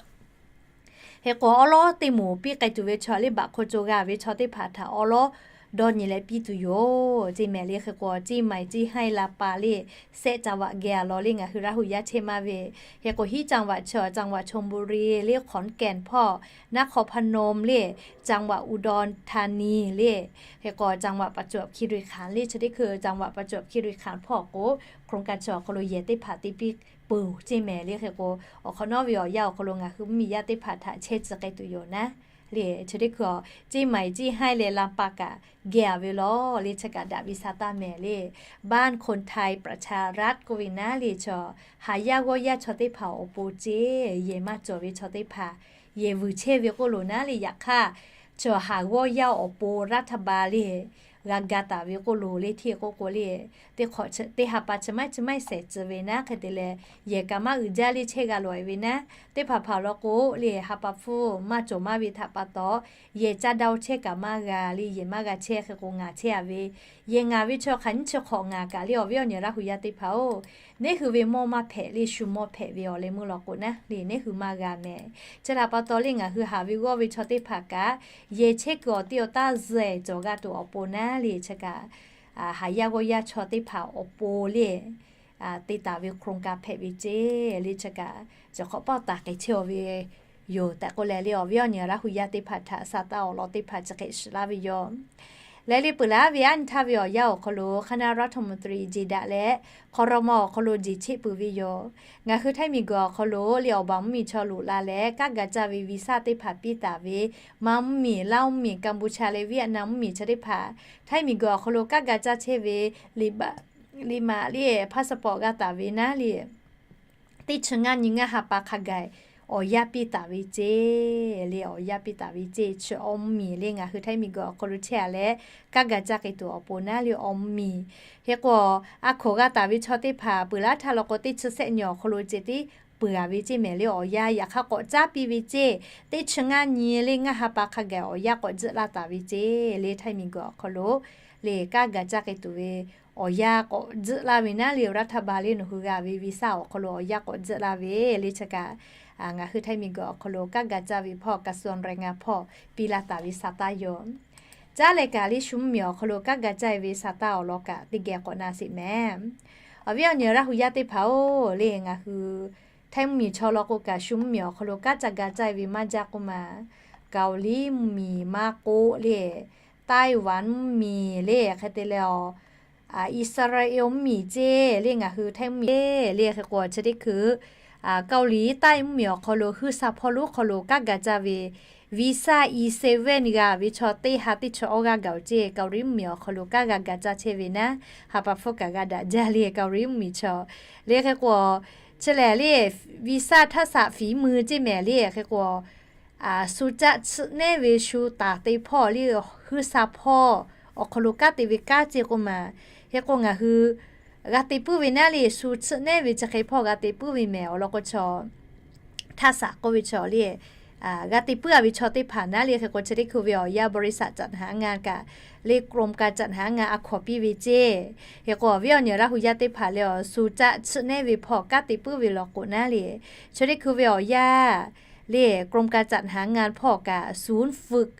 Hk'e k'o awˉ lawˉ teˇ moˍ piˇ k'ai tuˬ ve chaw le baꞈ hk'o co g'a ve chaw teˇ hpaˍ htaꞈ awˉ lawˉ dawˇ nyi leh piˇ tuˬ yoˬ ceˇ mehˍ le. Hk'e k'o เชียงใหม่ เชียงราย ลำปาง le shehˆ จังหวัด geh a law le ngaˬ hui Laˇ huˍ yaˇ chehˇ maˇ ve. Hk'e k'o hiˉ จังหวัด chaw จังหวัดชลบุรี le ขอนแก่น hpawˇ นครพนม le จังหวัดอุดรธานี le. Hk'e k'o จังหวัดประจวบคีรีขันธ์ le chi teˇ hkui จังหวัดประจวบคีรีขันธ์ hpawˇ k'o โครงการ chi awˬ hk'aw lo yehˬ teˇ hpaˍ te piˇ peuˬ ceˇ mehˍ le. Hk'e k'o awˬ hk'awꞈ nawˉ ve awˬ yanˇ awˬ hk'aw lo ngaˬ hui mvuhˇmiˬ yaˇ teˇ hpaˍ htaꞈ chehˇ tcuh k'ai tuˬ yoˬ naˉ le. Chi teˇ hkui เชียงใหม่ เชียงราย leh ลำปาง kaꞈ geh a ve law le chi kaꞈ daꞈ ve sa taˇ mehˍ le. บ้านคนไทยประชารัฐ k'oˆ ve naˉ le chaw haˍ yaˇ g'awˇ yaˇ chaw teˇ hpaˍ awˬ pon ceˇ. Yehˬ maˇ cawˬ ve chaw teˇ hpaˍ yehˬ vuiˬ chehˇ ve k'oˆ lo naˉ le. Yaꞈ hk'aˇ chaw haˍ g'awˇ yaˇ awˬ pon รัฐบาล le g'a ga taˍ ve k'oˆ lo le hteˇ k'oˆ k'o le teˇ hk'awꞈ teˇ ha pa chi maˇ heˆ chi maˇ heˆ shehˍ tcuh ve naˉ. Hk'e te leh yehˬ kaꞈ maˇ uiˍ jaˇ le chehˇ g'a loꞈ e ve naˉ. Teˇ hpaˍ hpaˍ law k'o le ha pa hpfuhˇ maˇ cawˬ maˇ ve htaꞈ pa taw yehˬ caˇ daˇ chehˇ kaꞈ maˇ g'a le. Yehˬ maˇ g'a chehˇ hk'e k'o ngaˬ chehˇ a ve yehˬ ngaˬ ve chaw hk'aˬ nyiˇ chi hk'awꞈ ngaˬ kaꞈ le awˬ viˉ awˬ nyi Laˇ huˍ yaˇ teˇ hpaˍ-oˬ, neˉ hui ve mawˇ maˇ hpehꞈ le shu mawˇ hpehꞈ ve awˬ leh meuˇ law k'o naˉ le neˉ hui maˇ g'a mehˍ. Chi htaꞈ pa taw le ngaˬ hui haˍ ve g'awˇ ve chaw teˇ hpaˍ kaꞈ yehˬ chehˇ kuiˬ awˬ tiˇ awˬ taˇ zuhˬ cawˬ g'a tuˬ awˬ pon naˉ le chi kaꞈ haˍ yaˇ g'awˇ yaˇ chaw teˇ hpaˍ awˬ pon le te taˍ ve โครงการ hpehꞈ ve ceˇ le chi kaꞈ chi hk'awꞈ pawˆ taˍ k'ai chehˇ a ve yoˬ tehꞈ k'oˆ leh le awˬ viˉ awˬ nyi Laˇ huˍ yaˇ teˇ hpaˍ htaꞈ sa taˇ awˬ lawn teˇ hpaˍ chi hk'e shiˍ laˇ ve yoˬ. Leh le peuˬ laˇ ve aˉ nyi htaˇ ve awˬ yanˇ awˬ hk'aw lo คณะรัฐมนตรี jeˬ daꞈ leh ครม. awˬ hk'aw lo jeˬ cheˆ peuˬ ve yoˬ. Ngaˬ hui Htaiˇ miˬguiˬ awˬ hk'aw lo le awˬ baˬ mvuhˇmiˬ chaw loꞈ la leh kanˉ ga caˇ ve วีซ่า teˇ hpaˍ piˇ taˍ ve Manˇ mvuhˇmiˬ, Laˇ mvuhˇmiˬ, Kanˇbuˇchaˇ leh Vietnam mvuhˇmiˬ chi teˇ hpaˍ Htaiˇ miˬguiˬ awˬ hk'aw lo kanˉ ga caˇ chehˇ ve liꞈ maꞈ le passport g'a taˍ ve naˉ le teˇ chi ngaˇ nyi ngaˇ ha pa hk'a gaˬ awˬ yanˇ piˇ taˍ ve ceˇ le, awˬ yanˇ piˇ taˍ ve ceˇ. Chi awˬ mvuhˇ miˬ le ngaˬ hui Htaiˇ miˬguiˬ awˬ hk'aw lo chehˇ a leh, kanˉ ga caˇ k'ai tuˬ awˬ pon naˉ le awˬ mvuhˇ miˬ. Hk'e k'o, a hkoˍ g'a taˍ ve chaw teˇ hpaˍ peuˬ laˇ htaˇ law k'o, teˇ chi sehˆ nyi awˬ hk'aw lo ceh tiˉ peuˬ a ve ceˇ mehˍ le awˬ yanˇ. Yaꞈ hk'aˇ k'awꞈ caˉ piˇ ve ceˇ. Teˇ chi ngaˇ nyi le ngaˇ ha pa hk'a gaˬ awˬ yanˇ k'awꞈ tzuhˆ laˇ taˍ ve ceˇ le Htaiˇ miˬguiˬ awˬ hk'aw lo le kanˉ ga caˇ k'ai tuˬ ve awˬ yanˇ k'awꞈ tzuhˆ laˇ ve naˉ le, รัฐบาล le nawˬ hui g'a ve วีซ่า awˬ hk'aw lo awˬ yanˇ k'awꞈ tzuhˆ laˇ ve le chi kaꞈ, ngaˬ hui Htaiˇ miˬguiˬ awˬ hk'aw lo kanˉ ga caˇ ve hpawˇ กระทรวงแรงงาน hpawˇ piˇ laˇ taˍ ve sa taˇ yoˬ. Caˉ leh kaꞈ le shu mvuhˇ miˬ awˬ hk'aw lo kanˉ ga caˇ ve sa taˇ awˬ lawn kaꞈ teˇ geh k'awꞈ na sheˍ mehˍ. Awˬ viˉ awˬ nyi Laˇ hu yaˇ teˇ hpaˍ-oˬ le, ngaˬ hui Htaiˇ mvuhˇ miˬ chaw law k'o kaꞈ shu mvuhˇ miˬ awˬ hk'aw lo kanˉ ca ga caˇ ve maˇ jaˇ k'oˆ ma, Kaoˍliˇ mvuhˇ miˬ maˇ k'oˆ le, Taiwan mvuhˇ miˬ le hk'e te leh a, Iˉsaˍreˍlaˆ mvuhˇ miˬ ceˇ le ngaˬ hui Htaiˇ mvuhˇ miˬ le hk'e k'o chi teˇ hkui Kaoˍliˇ Taiˇ mvuhˇ miˬ awˬ hk'aw lo huiˉ sa hpawˇ lonˉ hk'aw lo kanˉ ga caˇ ve วีซ่า E seven g'a ve chaw teˇ ha teˇ chaw awˇ g'aˇ gaˬ-oˬ ceˇ. Kaoˍliˇ mvuhˇ miˬ awˬ hk'aw lo kanˉ g'a ga caˇ chehˇ ve naˉ, ha pa hpfuhˇ kaꞈ g'a daꞈ jaˇ le Kaoˍliˇ mvuhˇ miˬ chaw. Le hk'e k'o, chi lehˬ le วีซ่า htaˇ saꞈ ฝีมือ ceˇ mehˍ le hk'e k'o, shu caˆ chiˆ nehˉ ve shu taˍ te hpawˇ le huiˉ sa hpawˇ awˬ hk'aw lo kanˉ te ve kanˉ ceˇ k'oˆ ma. Hk'e k'o ngaˬ hui g'a te puiˉ ve naˉ le shu chiˆ nehˉ ve chi hk'e hpawˇ g'a te puiˉ ve mehˍ awˬ lawn k'o chaw ท่าสะ k'oˆ ve chaw le, g'a te puiˉ a ve chaw teˇ hpaˍ naˉ le hk'e k'o chi teˇ hkui ve awˬ yanˇ บริษัทจัดหางาน kaꞈ le กรมการจัดหางาน a hkawˍ piˇ ve ceˇ. Hk'e k'o awˬ viˉ awˬ nyi Laˇ hu yaˇ teˇ hpaˍ le awˬ shu caˆ chiˆ nehˉ ve hpawˇ kanˉ te puiˉ ve law k'o naˉ le, chi teˇ hkui ve awˬ yanˇ le กรมการจัดหางาน hpawˇ kaꞈ ศูนย์ฝึก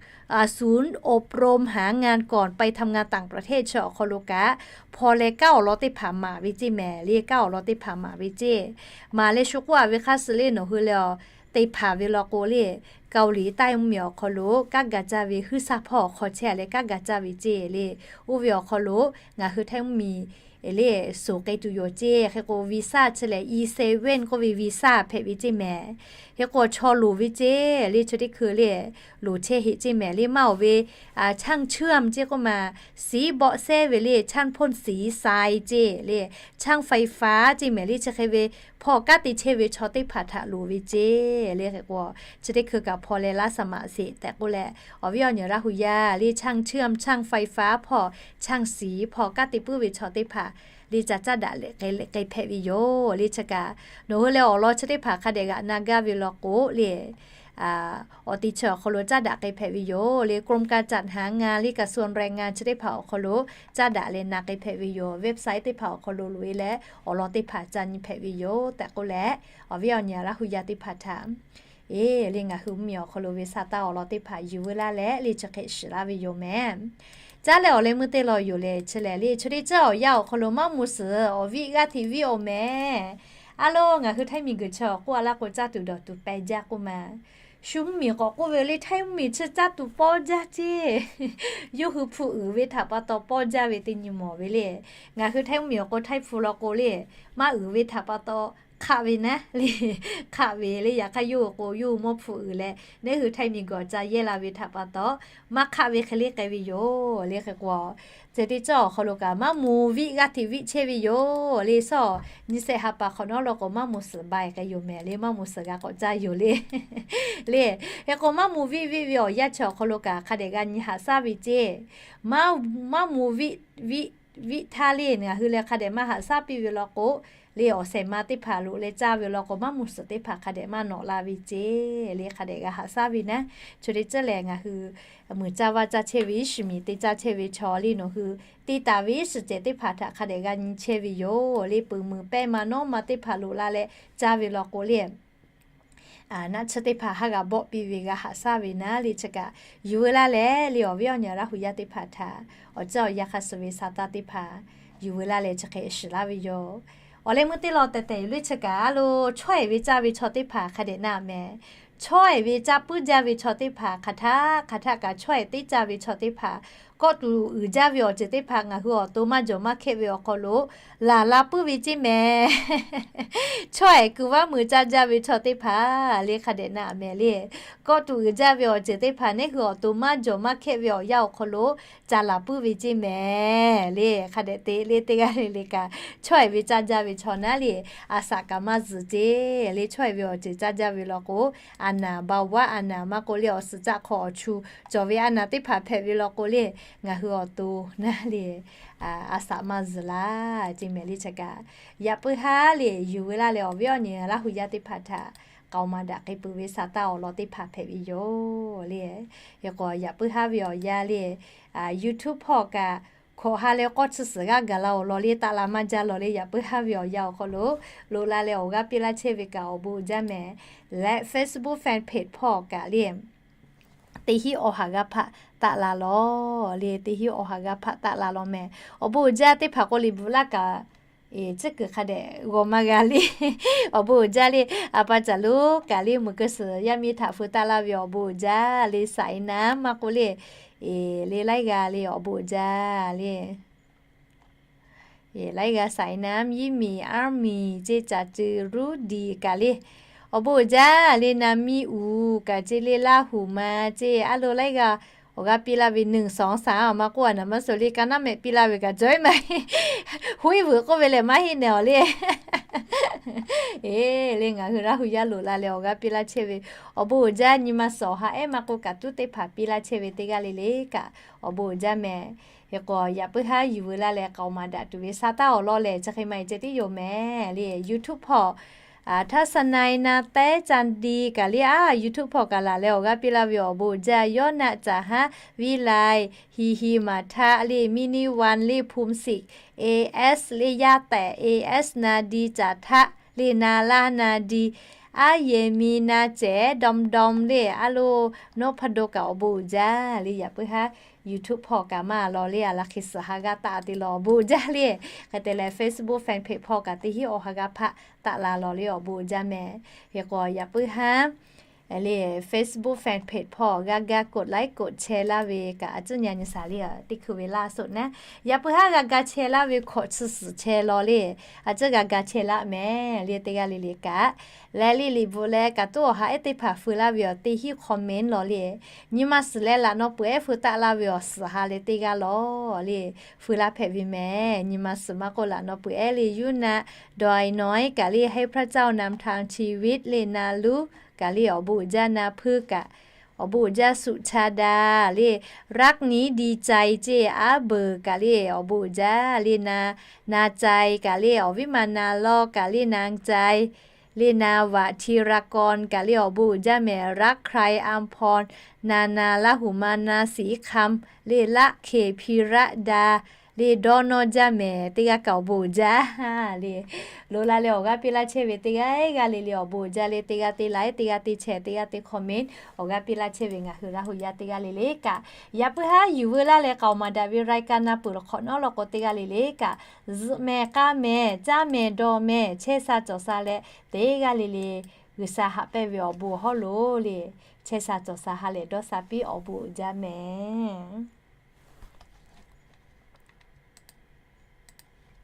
ศูนย์อบรมหางานก่อนไปทำงานต่างประเทศ chi awˬ hk'aw lo kaꞈ hpaw leh kanˉ awˬ lawn teˇ hpaˍ maˍ ve ceˇ mehˍ le. Kanˉ awˬ lawn teˇ hpaˍ maˍ ve ceˇ. Maˍ leh shu k'oˆ a ve hk'aˇ suh le nawˬ hui le a te hpanˍ ve law k'o le, Kaoˍliˇ Taiˇ mvuhˇ miˬ awˬ hk'aw lo kanˉ ga caˇ ve huiˉ sa hpawˇ awˬ hk'aw chehˇ a leh kanˉ ga caˇ ve ceˇ le. Oˇ ve awˬ hk'aw lo ngaˬ hui Htaiˇ mvuhˇ miˬ le suˍ k'ai tuˬ yoˬ ceˇ. Hk'e k'o วีซ่า chi lehˬ อี seven k'oˆ ve วีซ่า hpehꞈ ve ceˇ mehˍ. Hk'e k'o chaw loˍ ve ceˇ le chi teˇ hkui le loˍ chehˇ heˆ ceˇ mehˍ le. Maˇ awˬ ve chanˇ cheuˇ a ceˇ k'oˆ ma, siˉ bawˆ sehˉ ve le chanˇ พ่นสี sai ceˇ le, chanˇ ไฟฟ้า ceˇ mehˍ le chi hk'e ve hpawˇ kanˉ te chehˇ ve chaw teˇ hpaˍ htaꞈ loˍ ve ceˇ le. Hk'e k'o chi teˇ hkui kaꞈ hpaw leh laˇ สมัคร sheˍ tehꞈ k'oˆ leh, awˬ viˉ awˬ nyi Laˇ hu yaˇ le chanˇ cheuˇ a chanˇ ไฟฟ้า hpawˇ chanˇ siˉ hpawˇ kanˉ te puiˉ ve chaw teˇ hpaˍ le ca caˇ daꞈ leh k'ai hpehꞈ ve yoˬ le. Chi kaꞈ nawˬ hui leh awˬ lawn chi teˇ hpaˍ hk'a dehꞈ g'aꞈ na gaˇ ve law k'o le, awˬ te chi awˬ hk'aw lo caˇ daꞈ k'ai hpehꞈ ve yoˬ le. กรมการจัดหางาน le กระทรวงแรงงาน chi teˇ hpaˍ awˬ hk'aw lo caˇ daꞈ leh na k'ai hpehꞈ ve yoˬ. Website teˇ hpaˍ awˬ hk'aw lo loꞈ e leh awˬ lawn teˇ hpaˍ ca nyi hpehꞈ ve yoˬ tehꞈ k'oˆ leh, awˬ viˉ awˬ nyi Laˇ hu yaˇ teˇ hpaˍ htaꞈ, e le ngaˬ hui mvuhˇ miˬ awˬ hk'aw lo ve sa taˇ awˬ lawn teˇ hpaˍ yuˬ veu laˇ leh le chi hk'e shiˍ laˇ ve yoˬ mehˍ. Caˉ leh awˬ leh meuˇ teˇ law yoˬ le chi lehˬ le chi teˇ ceuˬ awˬ yanˇ awˬ hk'aw lo maˇ moˍ suhˍ awˬ viˆ g'aˇ hteꞈ viˆ awˬ mehˍ. A lo ngaˬ hui Htaiˇ miˬguiˬ chi awˬ k'oˆ a laˇ k'o caˇ tuˬ dawˬ tuˬ peh jaˇ k'oˆ ma. Shu mvuhˇ miˬ k'awꞈ k'oˆ ve le Htaiˇ mvuhˇ miˬ chi caˇ tuˬ pawˇ jaˇ ceˇ. Yawˇ hui hpu uiˍ ve htaꞈ pa taw pawˇ jaˇ ve teˇ nyi mawˬ ve le. Ngaˬ hui Htaiˇ mvuhˇ miˬ awˬ k'o Htaiˇ hpu law k'o le, maˇ uiˍ ve htaꞈ pa taw hk'aˆ ve naˉ le, hk'aˆ ve le. Yaꞈ hk'aˇ yawˇ hui k'o yawˇ hui mawˇ hpu uiˍ leh neˉ hui Htaiˇ miˬguiˬ awˬ ca yehˇ la ve htaꞈ pa taw maˇ hk'aˆ ve hk'e le k'ai ve yoˬ le. Hk'e k'o, chi teˇ ceuˬ awˬ hk'aw lo kaꞈ maˇ moˍ viˆ g'aˇ hteꞈ viˆ chehˇ ve yoˬ le. Sawˉ nyi shehˆ ha pa hk'awꞈ nawˉ law k'o maˇ moˍ suhˍ bai k'ai yoˬ mehˍ le, maˇ moˍ suhˍ g'a k'awꞈ caˇ yoˬ le. Le, hk'e k'o maˇ moˍ viˆ viˆ ve awˬ yanˇ chi awˬ hk'aw lo kaꞈ hk'a dehꞈ g'a nyi haꞈ shaˉ ve ceˇ. Maˇ, maˇ moˍ viˆ viˆ viˆ htaˇ le ngaˬ hui leh hk'a dehꞈ maˇ haꞈ shaˉ piˇ ve law k'o le, awˬ shehˍ ma teˇ hpaˍ loꞈ leh caˇ ve law k'o maˇ moˍ suhˍ teˇ hpaˍ hk'a dehꞈ maˇ nawꞈ la ve ceˇ le. Hk'a dehꞈ g'a haꞈ shaˉ ve naˉ, chi teˇ ceuˬ lehˬ ngaˬ hui meuˍ caˇ vaˇ caˇ chehˇ ve iˉ shiˍ miˬ te caˇ chehˇ ve chaw le nawˬ hui te taˍ ve iˉ shiˍ cehˬ teˇ hpaˍ htaꞈ hk'a dehꞈ g'a nyi chehˇ ve yoˬ le. Peuˬ meuˬ pehˇ ma nawˉ ma teˇ hpaˍ loꞈ la leh caˇ ve law k'o le, naˆ tsuhˇ teˇ hpaˍ haˉ g'a bawˆ piˇ ve g'a haꞈ shaˉ ve naˉ le chi kaꞈ yuˬ veu laˇ leh le awˬ viˉ awˬ nyi Laˇ hu yaˇ teˇ hpaˍ htaꞈ awˬ ceuˬ awˬ yanˇ hk'a suh ve sa taˇ teˇ hpaˍ yuˬ veu laˇ leh chi hk'e shiˍ laˇ ve yoˬ. Awˬ leh meuˇ teˇ law tehꞈ tehꞈ le chi kaꞈ a lo chaweh ve caˇ ve chaw teˇ hpaˍ hk'a dehꞈ na mehˍ. Chawehˬ ve caˇ puiˉ jaˇ ve chaw teˇ hpaˍ hk'aˬ htaˆ hk'aˬ htaˆ kaꞈ chawehˬ teˇ caˇ ve chaw teˇ hpaˍ, kawˆ tuˬ uiˍ jaˇ ve awˬ ceuˬ teˇ hpaˍ ngaˬ hui awˬ to maˇ jawˬ maˇ hkehˆ ve awˬ hk'aw lo laˬ la puiˉ ve ceˇ mehˍ. Chawehˬ kuiˬ vaˇ mui caˇ jaˇ ve chaw teˇ hpaˍ le hk'a dehꞈ na mehˍ le. Kawˆ tuˬ uiˍ jaˇ ve awˬ ceuˬ teˇ hpaˍ neˇ hui awˬ to maˇ jawˬ maˇ hkehˆ ve awˬ yanˇ awˬ hk'aw lo ca laˬ puiˉ ve ceˇ mehˍ le. Hk'a dehꞈ te le teˇ g'aˇ le le kaꞈ chawehˬ ve caˇ jaˇ ve chaw naˉ le, a saꞈ kaꞈ maˇ zuhˬ ceˇ le. Chawehˬ ve awˬ ceuˬ caˇ jaˇ ve law k'o, a naˍ ba vaˇ a naˍ maˇ k'oˆ le awˬ suhˍ caˆ hk'aw awˬ chu cawˬ ve a naˍ teˇ hpaˍ hpehꞈ ve law k'o le, ngaˬ hui awˬ to naˉ le, a saꞈ maˇ zuhˬ laˇ ceˇ mehˍ le. Chi kaꞈ yaꞈ puiˉ haˉ le yuˬ veu laˇ leh awˬ viˉ awˬ nyi Laˇ hu yaˇ teˇ hpaˍ htaꞈ k'aoˍ maˍ daꞈ k'ai peuˬ ve sa taˇ awˬ lawn teˇ hpaˍ hpehꞈ ve yoˬ le. Yaꞈ k'o yaꞈ puiˉ haˉ ve awˬ yanˇ le, YouTube hpawˇ kaꞈ hkawꞈ ha leh k'awˇ chi suhˍ g'aˇ gaˬ la awˬ lawn le taˆ la maˇ jaˇ law le. Yaꞈ puiˉ haˉ ve awˬ yanˇ awˬ hk'aw lo loꞈ la leh awˬ g'aˇ piˇ laˇ chehˇ ve kaꞈ awˬ bon uiˍ jaˇ mehˍ. Leh Facebook fan page hpawˇ kaꞈ le teˇ hinˉ awˬ ha g'aˇ hpaˆ taˆ la law le. Teˇ hinˉ awˬ ha g'aˇ hpaˆ taˆ la law mehˍ. Awˬ bon uiˍ jaˇ teˇ hpaˍ k'o liꞈ bvuhꞈ laˇ kaꞈ eˬ, tcuhˉ kuiˬ hk'a dehꞈ g'aw maˇ g'a le. Awˬ bon uiˍ jaˇ le. A pa caˬ lo kaꞈ le meuˬ keu suhˍ yaˇ miˇ htaꞈ feu taˆ laˇ ve awˬ bon uiˍ jaˇ le. Saˍ e naˉ maˇ k'oˆ le, eˬ, le laiˉ g'aˇ le awˬ bon uiˍ jaˇ le. Laiˉ g'aˇ Saˍ e naˉ, Yiˇ miˬ, Aˉ miˬ ceˇ, Caˬ ceuˬ, Ruˉ diˍ kaꞈ le awˬ bon uiˍ jaˇ le. Na miˇ uˍ kaꞈ ceˇ le, Laˇ huˍ ma ceˇ, aˉ lo laiˉ g'aˇ awˬ g'aˇ piˇ laˇ ve หนึ่ง สอง สาม awˬ ma k'oˆ a naˍ maˇ suh le, ka naˉ mehˆ piˇ laˇ ve kaꞈ cawˬ e maˇ heˆ. Huiˉ vuiˬ k'oˆ ve lehˬ maˇ heˆ nehˬ awˬ le. Eˬ, le ngaˬ hui Laˇ hu yaˇ loꞈ la leh awˬ g'aˇ piˇ laˇ chehˇ ve awˬ bon uiˍ jaˇ. Nyi ma suhˍ awˬ ha ehˉ maˇ k'oˆ kaꞈ tuˉ teˇ hpaˍ piˇ laˇ chehˇ ve teˇ g'aˇ le le kaꞈ awˬ bon uiˍ jaˇ mehˍ. Hk'e k'o yaꞈ puiˉ haˉ yuˬ veu laˇ leh k'aoˍ maˍ daꞈ tuˬ ve sa taˇ awˬ lawn lehˬ chi hk'e maˇ heˆ ceh tiˉ yoˬ mehˍ le. YouTube hpawˇ ทัศนัย na tehˉ จันทร์ดี kaꞈ le, a YouTube hpawˇ kaꞈ laˬ leh awˬ g'aˇ piˇ laˇ ve awˬ bon uiˍ jaˇ. Yawˇ naˆ caˍ haˉ, Viˇ lai, Hiˍ hiˍ maˍ htaˆ le, Miˇ niˇ vaˇ le, Hpu siˍ, A S le, Yaˇ tehꞈ A S na di, Caˍ htaˆ le, na laˇ na di, Aˉ yehˬ miˇ na cehˬ, Dawˇ dawˇ le, aˉ lo Nawˇ hpa do kaꞈ awˬ bon uiˍ jaˇ le. Yaꞈ puiˉ haˉ YouTube hpawˇ kaꞈ maˇ law le, a laˬ hk'e suhˍ ha g'aˇ taˆ te law awˬ bon uiˍ jaˇ le. Hk'e te leh Facebook fan page hpawˇ kaꞈ teˇ hinˉ awˬ ha g'aˇ hpaˆ taˆ la law le awˬ bon uiˍ jaˇ mehˍ. Hk'e k'o yaꞈ puiˉ haˉ le Facebook fan page hpawˇ g'a ga กดไลค์ กดแชร์ laˇ ve kaꞈ a ciˉ nyi nyi shaˍ le, teˇ hkui ve laˇ soˆ naˉ. Yaꞈ puiˉ haˉ g'a ga chehˇ laˇ ve hkawꞈ chi suhˍ chehˇ law le, a ciˉ g'a ga chehˇ laˇ mehˍ le. Teˇ g'aˇ le le kaꞈ leh le liꞈ bvuhꞈ leh kaꞈ tuˉ awˬ ha ehˉ teˇ hpaˍ feu laˇ ve awˬ teˇ hinˉ comment law le. Nyi ma suhˍ leh laꞈ naw peuˬ ehˉ feu taˆ laˇ ve awˬ suhˍ ha leh teˇ g'aˇ law le feu laˇ hpehꞈ ve mehˍ. Nyi ma suhˍ maˇ k'oˆ laꞈ naw peuˬ ehˉ le yuˇ naˆ ดอยน้อย kaꞈ le ให้พระเจ้านำทางชีวิต le na luˉ kaꞈ le awˬ bon uiˍ jaˇ. Na hpuiˇ kaꞈ awˬ bon uiˍ jaˇ. Suꞈ cha da le รักนี้ดีใจ ceˇ, aˉ beuˬ kaꞈ le awˬ bon uiˍ jaˇ le. Na, na cai kaꞈ le awˬ viˉ ma na lawˇ kaꞈ le na cai le. Na vaꞈ ธีรกร kaꞈ le awˬ bon uiˍ jaˇ mehˍ. รักใคร อัมพร na na Laˇ huˍ ma na ศรีคำ le laˆ hkeˍ พีระดา le dawˇ nawˇ jaˇ mehˍ. Teˇ g'aˇ kaꞈ awˬ bon uiˍ jaˇ le. Loꞈ la leh awˬ g'aˇ piˇ laˇ chehˇ ve teˇ g'aˇ g'aˇ le le awˬ bon uiˍ jaˇ le. Teˇ g'aˇ teˇ laiˉ, teˇ g'aˇ teˇ chehˇ, teˇ g'aˇ teˇ comment awˬ g'aˇ piˇ laˇ chehˇ ve ngaˬ hui Laˇ huˍ yaˇ teˇ g'aˇ le le kaꞈ yaꞈ puiˉ haˉ yuˬ veu laˇ leh k'aoˍ maˍ daꞈ ve รายการ na peuˬ law hk'awꞈ nawˉ law k'o teˇ g'aˇ le le kaꞈ zuhꞈ mehˍ, k'aˇ mehˍ, caˇ mehˍ, dawˇ mehˍ, chehˇ sha cawˬ sha leh teˇ g'aˇ le le G'uiˬsha haꞈ pehnˇ ve awˬ bon hawˉ lo le chehˇ sha cawˬ sha ha lehˬ dawˇ sha piˇ awˬ bon uiˍ jaˇ mehˍ.